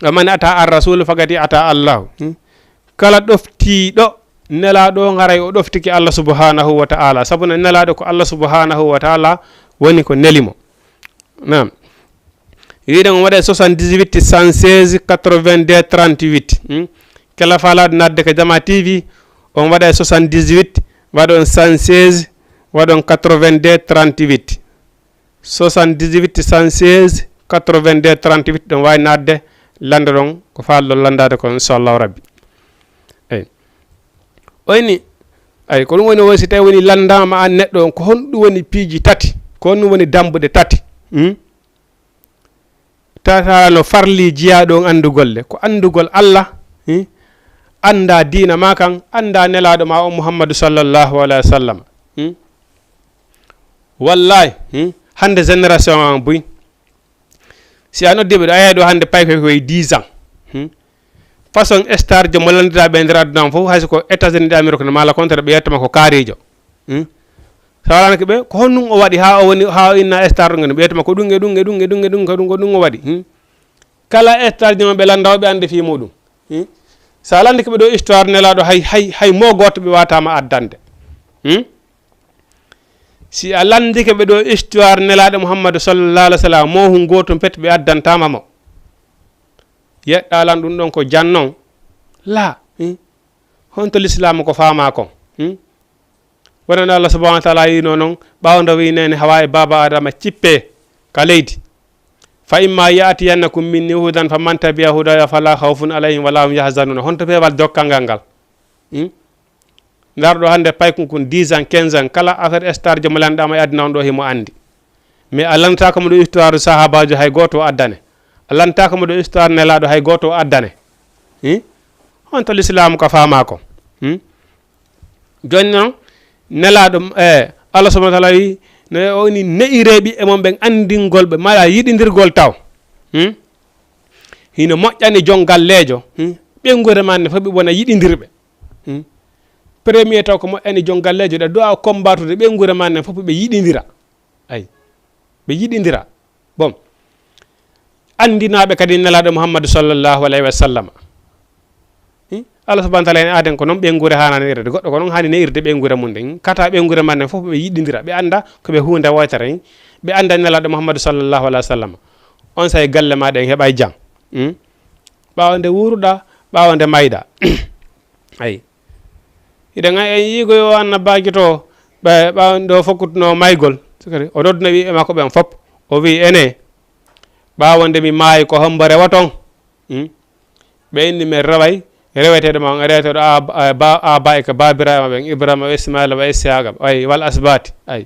wa man ata ar rasul faqad ata Allah. Hmm? Kala ɗoftiiɗo nelaaɗo on haray o ɗoftike Allah subhanahu wa taala, sabu no nelaaɗo ko Allah subhanahu wa taala woni ko neli mo. Naam. Wiɗen on waɗa soixante-dix-huit cent seize quatre-vingt-deux trente-huit. Hmm? Kala faalaaɗo naatde ka Jama T V, on waɗa soixante-dix-huit, waɗon cent seize, waɗon quatre-vingt-deux trente-huit. Soixante-dix-huit cent seize quatre-vingt-deux trente-huit, ɗon waawi naatde, lanndoɗon ko faalɗon lanndaade kon, inchallahu rabbi. Eyi. Oyni, ay, ko ɗum woni, o si tawi woni lanndaama aan neɗɗo on, ko honɗum woni piiji tati, ko honɗum woni dammbuɗe tati? Hmm? Tata no farli jiyaaɗo on anndugol le, ko anndugol Allah, hmm? Annda diina ma kan, annda nelaaɗo ma on Muhammadu sallallahu alayhi wa sallam. Hmm? Wallahi, hmm? Hannde génération an buy, si a noddi ɓe ɗo, a yiyay ɗo hannde paykoy koye dix ans. Hmm? Façon star je mo lanndiraa ɓe e nder aduna on fof, hay so ko États-Unis d'Amérique no maala contre ɓe yettama ko kaarijo. Hmm? Sa lanndike ɓe, ko honɗum o waɗi haa o woni, haa o inna star ɗum, ɓe yettama ko ɗum e ɗum e ɗum e ɗum e ɗum, ko ɗum, ko ɗum o waɗi. Hmm? Kala star je maɓɓe lannda o ɓe annde fii muɗum. Hmm? Sa lanndike ɓe ɗo histoire nelaaɗo hay, hay, hay mo gooto ɓe waataama addande. Hmm? Si a lanndike ɓe ɗo histoire nelaaɗo Muhammadu sallallahu alayhi wa sallam, mo hun gootum pet ɓe addantaama mo. Yeɗɗa lan ɗum ɗon ko jannon. La. Hmm? Honto lislaamu ko faamaa kon? Hmm? Wonano Allah subhanahu wa taala yino non, ɓaawo nde o wiyi neene Hawa e baaba Adama cippe ka leydi. Fa imma ya'tiyannakum minni hudan faman tabi'a hudaya fala khawfun alayhim wala hum yahzanun. Honto peewal jokkangal ngal? Hmm? Ndarɗo hannde paykun kun dix ans, quinze ans, kala affaire star je mo lanɗaama e aduna on ɗo himo anndi. Mais a lantaaka mo ɗo histoire sahabaajo hay gooto o addane. A lantaaka mo ɗo histoire nelaaɗo hay gooto o addane. Hmm? Honto lislaamu ka faamaa ko? Hmm? Jooni noon, nelaaɗo, eh, Allah subhanahu wa taala wi, no o ni ne'ireeɓi e mon ɓen anndingol ɓe, mala yiɗindirgol taw. Hmm? Hino moƴƴani jon galleejo, hmm? Ɓeynguure maa ne fof ɓe wona yiɗindirɓe. Hmm? Premier taw ko moƴƴani jon galleejo, ɗa du'a combattude ɓeynguure maa ne fof ɓe yiɗindira. Ay. Ɓe yiɗindira. Bon. Anndinaaɓe kadi nelaaɗo Muhammadu sallallahu alayhi wa sallam. Hmm? Allah subhanahu wa taala en aaden ko noon ɓeynguure haanani irde. Goɗɗo ko noon haani ne'irde ɓeynguure mum nden. Kata ɓeynguure maa nden fof ɓe yiɗindira. Ɓe annda ko ɓe huunde wootere. Ɓe annda nelaaɗo Muhammadu sallallahu alayhi wa sallam. On say galle maa ɗen heɓay jam. Hmm? Ɓaawo nde wuuruɗaa, ɓaawo nde mayɗaa. Ay. Hiɗen ay en yiigo yo annabaajo to ɓe ɓaawo ɗo fokkutnoo maygol. Sikari o nodduna ɓiɓɓe makko ɓen fop. O wi'i, ene, ɓaawo nde mi maayi, ko hombo rewoton? Hmm? Ɓe inni, men reway reweteeɗo ma on, reweteeɗo a, a, ba, a ba e ka baabiraaɓe maɓɓe ɓen, Ibrahima wa Ismaila wa Ishaqa, ay, wal asbati, ay.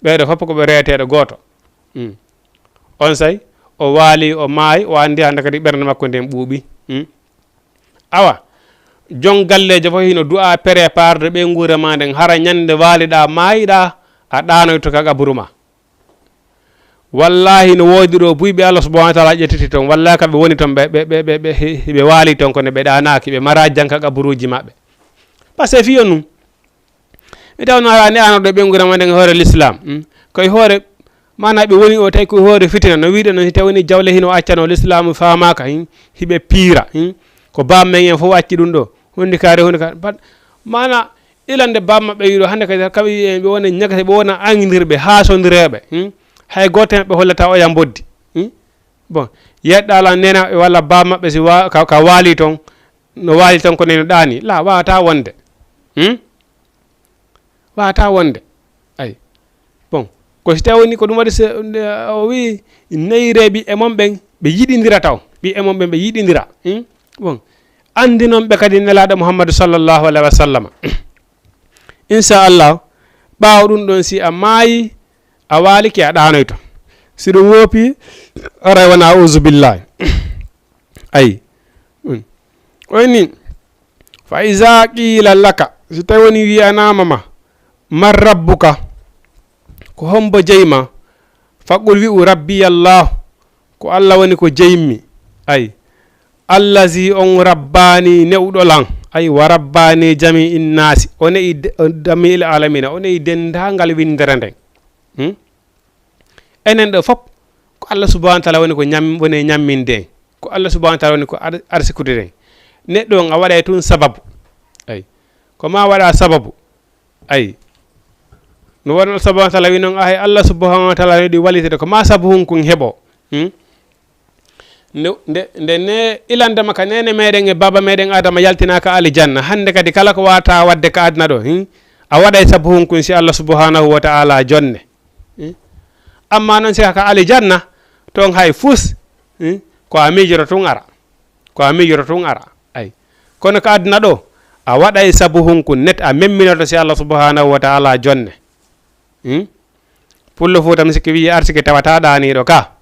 Ɓeeɗo fof ko ɓe reweteeɗo gooto. Hmm. On say, o waali, o maayi, o anndi hannde kadi ɓernde makko nden ɓuuɓi. Hmm. Awa, jon galleejo fof hino du'a préparde ɓeynguure maa nden, hara ñande waaliɗaa, maayiɗaa, a ɗaanoyto ka qaburu maa. Wallahi, no woodi ɗo buy ɓe Allah subhanahu wa taala ƴettiti ton. Wallahi, ka ɓe woni ton, ɓe, ɓe, ɓe, ɓe, ɓe, ɓe waali ton, kono ɓe ɗaanaaki, ɓe maraa jam ka qaburuuji maɓɓe. Parce que fiyo nun, Mi taw no ara ne ano ɗo ɓenguram wonde e hoore l'islam. Hmm? Koye hoore, mana ɓe woni o tawi ko hoore fitina. No wiɗen noon, si tawi woni jawle hino accano l'islam faamaka, hmm? Hiɓe piira, hmm? Ko bammen en fof acci ɗum ɗo. Hundi kaare, hundi kaare. Bat-, mana ilande bamma ɓe wiɗo hannde kadi kamɓe wi'en ɓe wona ñagata, ɓe wona angindirɓe, haasondireeɓe, hmm? Hay gooto hen ɓe hollata oya mboddi, hmm? Bon, yeɗɗa lan nena walla bamma ɓe si wa-, ka, ka waali toon, no waali toon ko neno ɗaani. La, wawata wonde. Hmm? Wawata wonde. Ay. Bon, ko si tawi woni ko ɗum waɗi se, nde, o wi, neyre ɓiɓɓe mon ɓen, ɓe yiɗindira taw. Ɓiɓɓe mon ɓen, ɓe yiɗindira. Hmm? Bon, andinon ɓe kadi Nelaaɗo Muhammadu sallallahu alaihi wa sallama. Inchallah, ɓaawo ɗum ɗon, si a maayi, a waalike, a ɗaanoyto. Si ɗum woopi, aray wona auzubillahi. Ayi. Mm. O inni, fa iza qila laka, si tawi woni wi'anaama ma, man rabbuka, ko hombo jeyi ma? Faqul, wi'u, rabbi Allah, ko Allah woni ko jeyimmi. Ayi. Allazi, on rabbani, ne'uɗo lan. Ayi, wa rabbani jami innasi. O ne'i de-, o jami'il alamina. O ne'i dendaangal winndere nden. Hmm? Enen ɗo fop, ko Allah subhanahu wa ta'ala woni ko ñam-, woni e ñamminde en. Ko Allah subhanahu wa ta'ala woni ko ar-, arsikude en. Neɗɗo on a waɗay tun sababu. Ayi. Ko ma waɗa sababu. Ayi. No wonno Allah subhanahu wa ta'ala wi non, ahay, Allah subhanahu wa ta'ala weɗi wallitede ko ma sabu hun kun heɓo. Hmm? Nde, nde, nde ne ilandema ka nene meɗen e baba meɗen Adama yaltinaka alijanna. Hannde kadi kala ko wata wadde ka aduna ɗo, hmm? A waɗay sabu hun kun si Allah subhanahu wa ta'ala jonne. Hmm? Amma non si ka alijanna, ton hay fus, hmm? Ko a miijoto tun ara. Ko a miijoto tun ara. Ay. Kono ka aduna ɗo, a waɗay sabu hun kun net a memminoto si Allah subhanahu wa ta'ala jonne. Hmm? Pullo Fuuta mi sikki wi'i arsike tawata ɗaaniiɗo ka.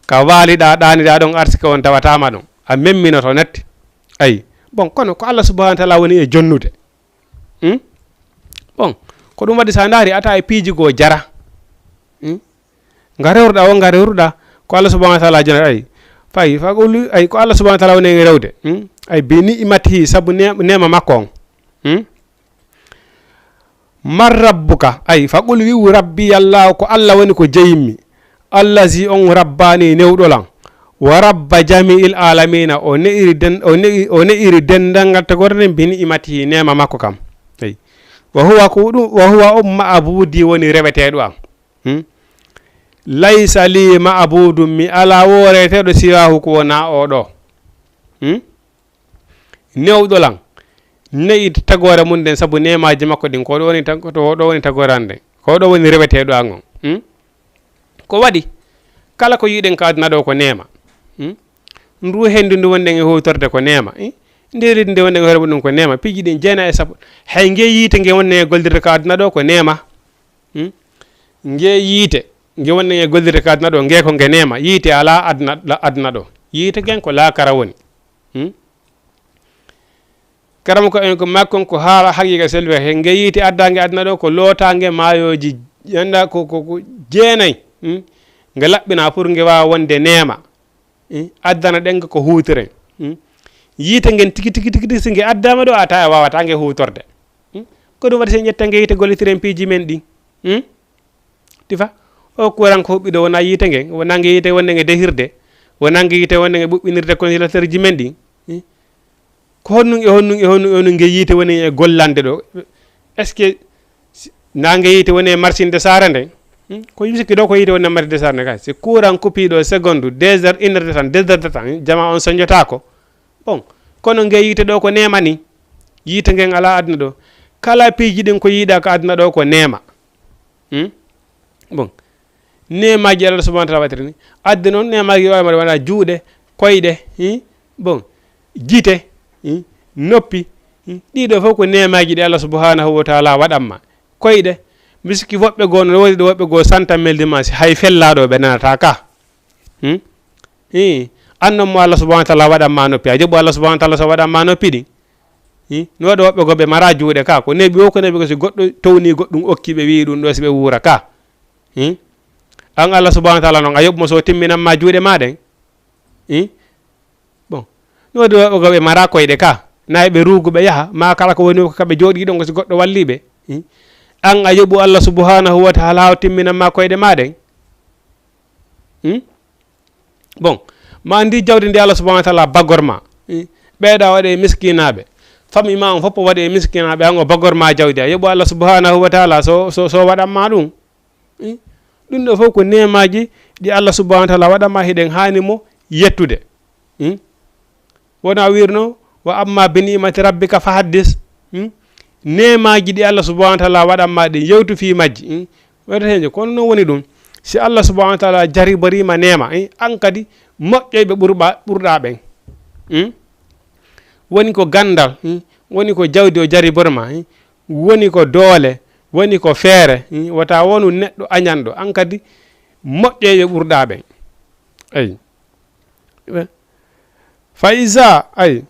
Ka waaliɗa ɗaaniɗa ɗon arsike on tawatama ɗon. A memminoto net. Ay. Bon, kono ko Allah subhanahu wa ta'ala woni e jonnude. Hmm? Bon, ko ɗum waɗi sa ndaari ata e piiji goo jara. Hmm? Nga rewruɗa o, nga rewruɗa ko Allah subhanahu wa ta'ala jona ay. Fay, fa ko lu-, ay ko Allah subhanahu wa ta'ala woni e rewde. Hmm? Ay bi ni'matihi sabu ne-, neema makko on. Hmm? Man rabbuka? Ay, faqul wi'u, rabbi Allah, ko Allah woni ko jeyimmi. Allazi on rabbani newɗo lan. Wa rabba jami'il alamina, o ne'iri den-, o ne'i-, o ne'iri dendal ngal tagorde nden bi ni'matihi, neema makko kam. Ay. Wa huwa ko ɗum, wa huwa on ma'budi woni reweteeɗo am. Hmm? Laysa li ma'budun, mi alaa wooreteeɗo siwaahu ko wonaa oo ɗoo. Hmm? Newɗo lan, ne'i tagoore mum nden sabu neemaaji makko ɗin, ko ɗo woni tag-, to ɗo woni tagoore an nden, ko ɗo woni reweteeɗo an on. Hmm? Ko waɗi, kala ko yiɗen ka aduna ɗo ko neema. Hmm? Ndu hendu ndu wonɗen e huwtorde ko neema. Hmm? Nde leydi nde wonɗen e hoore muɗum ko neema. Piiji ɗin jeena e sappo. Hay nge yiite nge wonɗen e gollirde ka aduna ɗo ko neema. Hmm? Nge yiite, nge wonɗen e gollirde ka aduna ɗo, nge ko nge neema. Yiite alaa aduna, la-, aduna ɗo. Yiite ngen ko laakara woni. Hmm? Karamoko en ko makkon ko haala haqiqa selwe he nge yiite addange aduna ɗo ko lootange maayoji, yanda ko, ko, ko jeenay. Hmm? Nge laɓɓina pour nge waawa wonde neema. Hmm? Addana ɗen ko huutiren. Hmm? Yiite ngen tigi, tigi, tigi, tigi, si nge addama ɗo, a tawa a wawata nge huutorde. Hmm? Ko ɗum waɗi sen ƴetta nge yiite gollitiren piiji men ɗi. Hmm? Tifa, o courant ko huɓɓi ɗo wona yiite ngen, wona nge yiite wonde nge dehirde, wona nge yiite wonde nge ɓuɓɓinirde congélateur ji men ɗi. Hmm? Ko honɗum e honɗum e honɗum e honɗum nge yiite woni e gollande ɗo? Est-ce que si, na nge yiite woni e marchinde saare nde? Hmm? Ko yimsikki ɗo ko yiite woni e marchinde saare nde kay. Si courant coupé ɗo seconde, deux heures, une heure de temps, deux heures de temps, hmm? Jama on soñjotaako. Bon, kono nge yiite ɗo ko neema ni. Yiite ngen alaa aduna ɗo. Kala piiji ɗin ko yiiɗa ka aduna ɗo ko neema. Hmm? Bon. Neemaaji Allah subhanahu wa ta'ala waɗiri ni. Adde noon neemaaji ɗo waɗa, waɗa juuɗe, koyɗe, hmm? Bon. Gite, hmm? Noppi, hmm? Ɗiɗo fof ko neemaaji ɗi Allah subhanahu wa ta'ala waɗan ma. Koyɗe, miski woɓɓe goo no woodi ɗo woɓɓe goo santa meldi ma si hay fellaaɗo ɓe nanata ka. Hmm? Ii, annon mo Allah subhanahu wa ta'ala waɗan ma noppi. A joɓo Allah subhanahu wa ta'ala so waɗan ma noppi ɗin. Ii, no waɗi woɓɓe goo ɓe mara juuɗe ka. Ko neeɓi o, ko neeɓi ko si goɗɗo towni goɗɗum okki ɓe wi'i ɗum ɗo si ɓe wuura ka. Ii? An Allah subhanahu wa ta'ala noon, a yoɓ mo so timminan ma juuɗe ma ɗen. Ii? Bon. No waɗi woɓɓe goo ɓe mara koyɗe ka. Nayi ɓe ruugu ɓe yaha. Ma kala ko woni ko kaɓe jooɗi ɗon ko si goɗɗo walli ɓe. Ii? An a yoɓu Allah subhanahu wa taala haa o timminan ma koyɗe ma ɗen. Hmm? Bon, ma ndi jawdi ndi Allah subhanahu wa taala bagor ma. Hmm? Ɓeyɗa waɗe e miskinaɓe. Famille ma on fof waɗe e miskinaɓe, an o bagor ma jawdi. A yoɓu Allah subhanahu wa taala so, so, so waɗan ma ɗum. Hmm? Ɗum ɗo fof ko nemaji ɗi Allah subhanahu wa taala waɗan ma, hiɗen haani mo yettude. Hmm? Wona wirno, "Wa amma bi ni'mati rabbika fa haddis." Hmm? Nemaji ɗi Allah subhanahu wa taala waɗan ma ɗin, yewtu fii majji. Hmm? Wayta hen, kono noon woni ɗum. Si Allah subhanahu wa taala jariborima nema, eh, an kadi moƴƴoyɓe ɓurɓa-, ɓurɗa ɓen. Hmm? Woni ko gandal, hmm? Woni ko jawdi o jaribor ma, hmm? Woni ko doole, woni ko feere, hmm? Wata wonu neɗɗo añanɗo, an kadi moƴƴoyɓe ɓurɗa ɓen. Eyi. Fa iza, ay,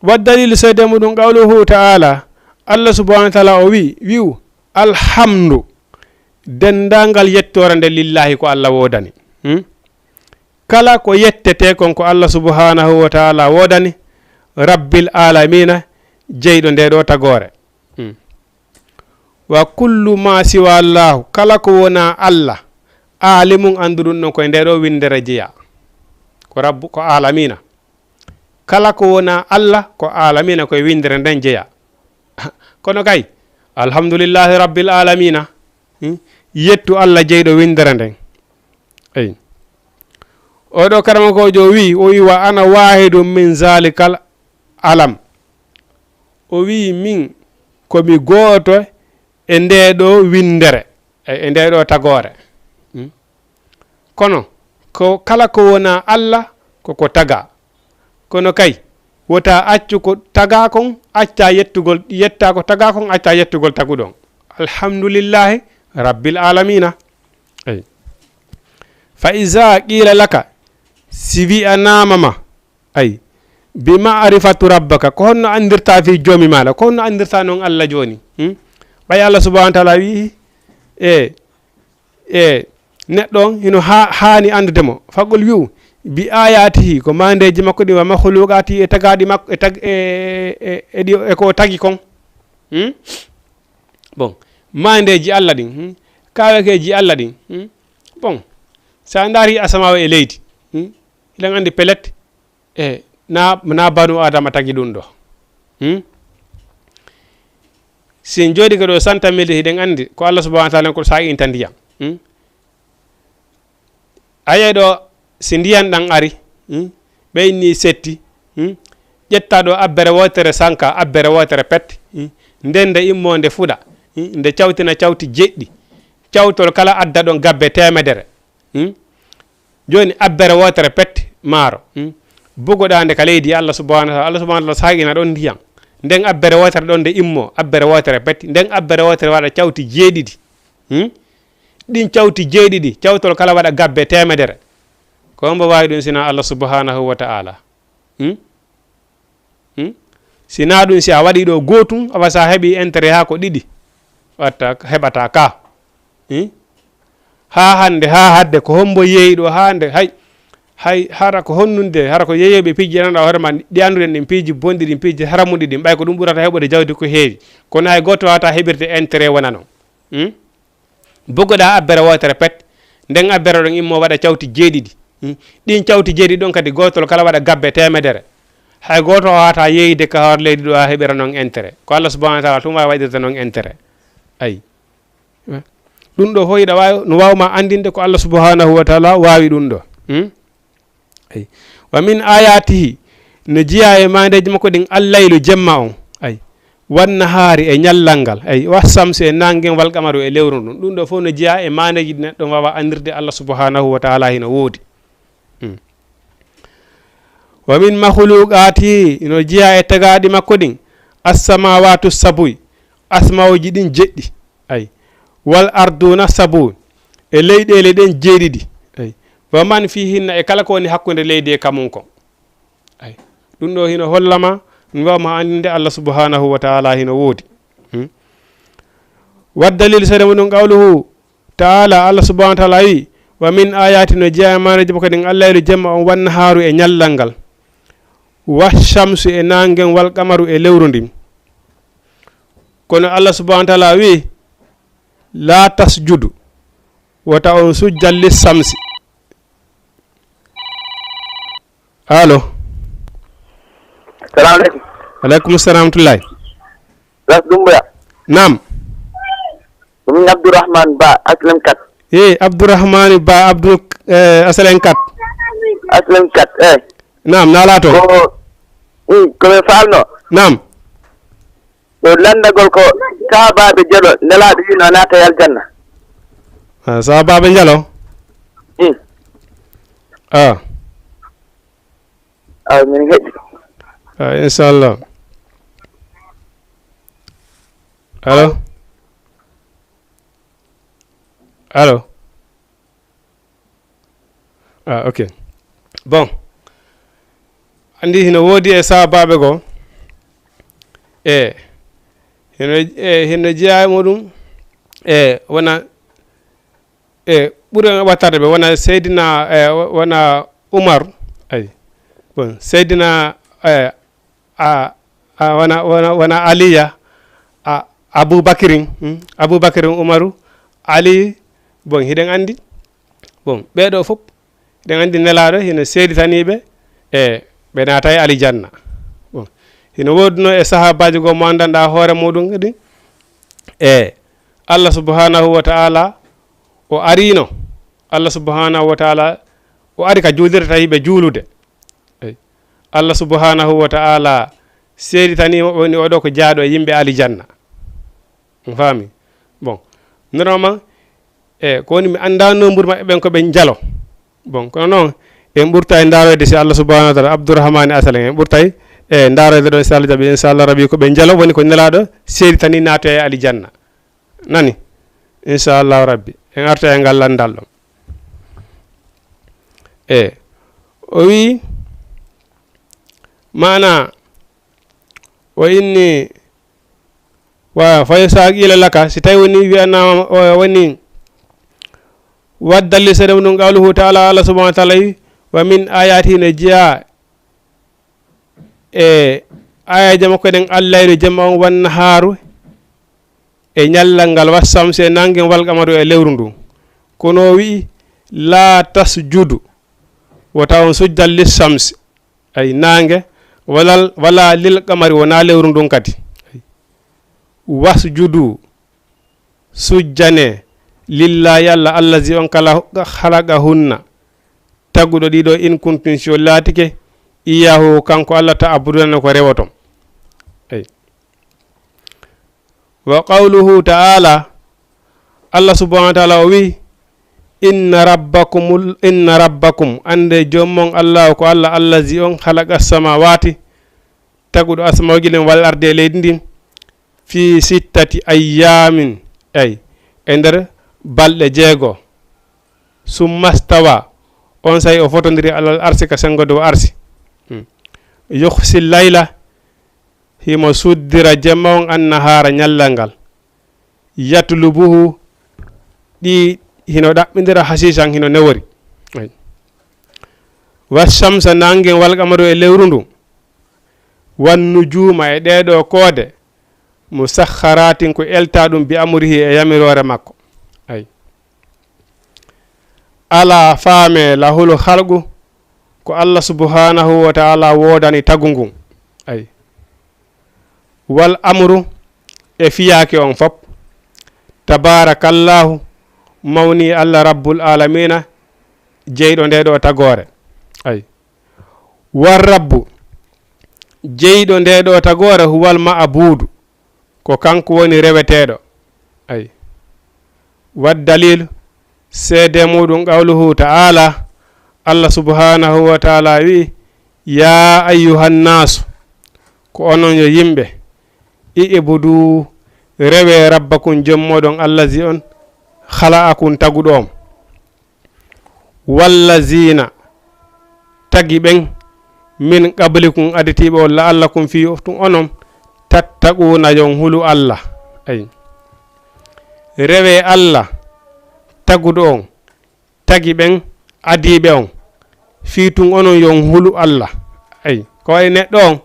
wa dalilu seede muɗum qawluhu ta'ala, Allah subhanahu wa ta'ala o wi, wi'u, "Alhamdu, denndaangal yettoore nde lillahi ko Allah woodani." Hmm? Kala ko yettete kon ko Allah subhanahu wa ta'ala woodani, Rabbil alamina, jeyɗo nde ɗo tagoore. Hmm. Wa kullu ma siwa Allahu, kala ko wona Allah, alimun, annduɗum ɗon koye nde ɗo winndere jeya. Ko Rabbu, ko alamina. Kala ko wona Allah, ko alamina, koye winndere nden jeya. Kono kay, alhamdulillahi rabbil alamina. Hmm? Yettu Allah jeyɗo winndere nden. Eyi. Oɗo karamokoojo wi, o wi, "Wa ana wahidun min zalikal alam." O wi, "Min ko mi gooto e nde ɗo winndere, e, e nde ɗo tagoore." Hmm? Kono ko kala ko wona Allah, ko ko taga. Kono kay, wota accu ko taga kon, acca yettugol, yetta ko taga kon, acca yettugol taguɗon. Alhamdulillahi rabbil alamina. Eyi. Fa iza qila laka, si wi'anama ma, ay, bi ma'rifatu rabbaka, ko honno andirta fi joomi maɗa, ko honno andirta non Allah jooni? Hmm? Ɓay Allah subhanahu wa ta'ala wi'i, e, e, neɗɗo on hino ha-, haani andude mo. Faqul, wi'u, bi ayatihi, ko mandeji makko ɗi, wa makhluqatihi, e tagaɗi makko, e tag-, e, e, e ɗi, e ko o tagi kon. Hmm? Bon, mandeji Allah ɗin, hmm? Kawekeji Allah ɗin, hmm? Bon, sa ndaari asamaawa e leydi, hmm? Hiɗen andi pelet, e na, na banu Adama tagi ɗum ɗo. Hmm? Si en jooɗike ɗo santamilde, hiɗen andi ko Allah subhanahu wa ta'ala ko sa'inta ndiyam. Hmm? A yiyay ɗo, si ndiyan ɗan ari, hmm? Ɓe inni setti, hmm? Ƴetta ɗo abbere wootere sanka, abbere wootere pet, hmm? Nden nde immo nde fuɗa, hmm? Nde cawtina cawti jeɗɗi. Cawtol kala adda ɗon gabbe teemedere. Hmm? Jooni, abbere wootere pet maaro. Hmm? Bugoɗaa nde ka leydi, Allah subhanahu wa ta'ala, Allah subhanahu wa ta'ala saagina ɗon ndiyan. Nden abbere wootere ɗon nde immo, abbere wootere pet. Nden abbere wootere waɗa cawti jeeɗiɗi. Hmm? Ɗin cawti jeeɗiɗi, cawtol kala waɗa gabbe teemedere. Ko hombo waawi ɗum sina Allah subhanahu wa ta'ala? Hmm? Hmm? Si naa ɗum, si a waɗi ɗo gootum, awa sa heɓi intérêt haa ko ɗiɗi, watta heɓata ka. Hmm? Haa hannde, haa hadde, ko hombo yeeyi ɗo haa nde, hay, hay, hara ko honnunde, hara ko yeeyoɓe piiji ɗan ɗo hoore ma, ɗi annduɗen ɗin piiji bonɗi ɗin, piiji haramuɗi ɗin, ɓay ko ɗum ɓurata heɓude jawdi ko heewi. Kono hay gooto waawata heɓirde intérêt wona non. Hmm? Bugoɗaa abbere wootere pet, nden abbere ɗon immo waɗa cawti jeeɗiɗi. Hmm? Ɗin cawti jeeɗiɗi ɗon kadi gootol kala waɗa gabbe teemedere. Hay gooto waawata yeeyde ka hoore leydi ɗo haa heɓira non intérêt. Ko Allah subhanahu wa ta'ala tun waawi waɗirde non intérêt. Ayi. Ɗum ɗo fof hiɗa waawi, no waawma anndinde ko Allah subhanahu wa ta'ala waawi ɗum ɗo. Hmm? Ay. Wa min ayatihi, no jeyaa e maandeeji makko ɗin, allaylu, jemma on. Ay. Wan nahaari, e ñallal ngal. Ay. Wa shamsu, e naange ngen, wal qamaru, e lewru ndun. Ɗum ɗo fof no jeyaa e maandeeji ɗi neɗɗo waawa anndirde Allah subhanahu wa ta'ala hino woodi. Hmm. Wa min makhluqatihi, no jeyaa e tagaaɗi makko ɗin, as-samawatu sabuy, asmawooji ɗin jeɗɗi. Ay. Wal arduna sabu, e leyɗeele ɗen jeeɗiɗi. Ay. Wa man fihinna, e kala ko woni hakkunde leydi e kamun kon. Ay. Ɗum ɗo hino hollama, mi waawma anndinde Allah subhanahu wa ta'ala hino woodi. Hmm? Wa dalilu seede muɗum qawluhu ta'ala, Allah subhanahu wa ta'ala wi, "Wa min ayati", no jeyaa e maandeeji makko ɗin, allaylu, jemma on, wan naharu, e ñallal ngal, wa shamsu, e naange ngen, wal qamaru, e lewru ndin. Kono Allah subhanahu wa ta'ala wi, la tasjudu, wota on sujjat lis samsi. Allo. Salamu aleykum. Aleykum salam wa rahmatullahi. Ras Dumbuya. Naam. Ɗum Abdourahmane Ba, Aslem kat. E Abdourahmane Ba, Abdou, eh, Aslem kat. Aslem kat, eh. Naam, naalaa toon. Ko, mm, ko mi faalno. Naam. Ɗo lanndagol ko sahabaaɓe jeɗo, Nelaaɗo wino naata e aljanna. Ah, sahabaaɓe njalo? Mm. Ah. Ah, min heɗi. Ah, inchallah. Allo? Allo? Ah, ok. Bon. Anndi hino woodi e sahabaaɓe goo. E hino, e hino jeyaa e muɗum. E wona, e ɓuri wattade ɓe wona Seydina, e wona Umar. Ay. Bon, Seydina, e a, a, wona, wona, wona Aliya, a, Abu Bakirin, hmm, Abu Bakirin, Umaru, Ali, bon, hiɗen anndi, bon, ɓee ɗoo fof, hiɗen anndi Nelaaɗo hino seeditanii ɓe, e ɓe naata e Alijanna. Bon, hino woodunoo e sahaabaaji goo mo anndanɗaa hoore muɗum kadi, e Allah subhanahu wa ta'ala o ariino, Allah subhanahu wa ta'ala o ari ka juulirde tawi ɓe juulude. Eyi. Allah subhanahu wa ta'ala seeditanii mo, woni oɗo ko jaaɗo e yimɓe alijanna. On faami? Bon. Normalement, e ko woni mi anndaa nombre maɓɓe ɓen ko ɓe njalo. Bon, kono noon, en ɓurta e ndaaroyde si Allah subhanahu wa ta'ala, Abdourahmane Asal en ɓurta e ndaaroyde ɗo si Allah jaɓi, inchallah rabbi ko ɓe njalo, woni ko Nelaaɗo seeditanii naatoya e alijanna. Nani? Inchallahu rabbi. En arta e ngal lanndal ɗon. E o wi, maana, wa inni, wa fa yusa qila laka, si tawi woni wiyanama, o woni, waddalli seeɗa mum ɗum qawluhu ta'ala, Allah subhanahu wa ta'ala wi, wa min ayati, no jeyaa e aayeeje makko ɗen, allaylu, jemma on, wan nahaaru, e ñallal ngal, wa shamsu, e naange, wal qamaru, e lewru ndu. Kono o wi'i, la tasjudu, wota on sujjal lis shamsi, ay naange, walal, wala lil qamari, wona lewru ndun kadi. Wasjudu, sujjane, lillahi, Allah, allazi, on kala, khalaqahunna, taguɗo ɗiɗo, in kuntum, si on laatike, iyahu, kanko Allah, ta'buduna, ko rewoton. Ay. Wa qawluhu ta'ala, Allah subhanahu wa ta'ala o wi, inna rabbakumul, inna rabbakum, annde joom mon Allah ko Allah, allazi, on khalaqa samawati, taguɗo asmawji ɗin, wal ardi, e leydi ndin, fi sittati ayyamin, ay, e nder balɗe jeego. Summa stawa, on saa'i o fotondiri alal arsi, ka sengo dow arsi. Hmm. Yughshi layla, himo suddira jemma on, an nahaara, ñallal ngal. Yatlubuhu, ɗi hino ɗaɓɓindira, hashiishan, hino newori. Ay. Wa shamsa, naange, wal qamara, e lewru ndu. Wan nujuuma, e ɗee ɗoo koode. Musakhkharatin, ko elta ɗum, bi amrihi, e yamiroore makko. Ay. Alaa, faamee, lahul khalqu, ko Allah subhanahu wa ta'ala woodani tagu ngun. Ay. Wal amru, e fiyaake on fop. Tabarakallahu, mawni Allah rabbul alamina, jeyɗo ndee ɗoo tagoore. Ay. War rabbu, jeyɗo ndee ɗoo tagoore, huwal ma'budu, ko kanko woni reweteeɗo. Ay. Wad dalil, seede muɗum, qawluhu ta'ala, Allah subhanahu wa ta'ala wi'i, ya ayyuhan nasu, ko onon yo yimɓe, i'budu, rewe, rabbakum, joom moɗon, allazi, on, khalaqakum, taguɗo on. Wallazina, tagi ɓen, min qablikum, aditiiɓe on, la'allakum, fii tun onon, tattaquna, yon hulu Allah. Ay. Rewe Allah, taguɗo on, tagi ɓen, adiiɓe on, fii tun onon yon hulu Allah. Ay. Ko wayi neɗɗo on,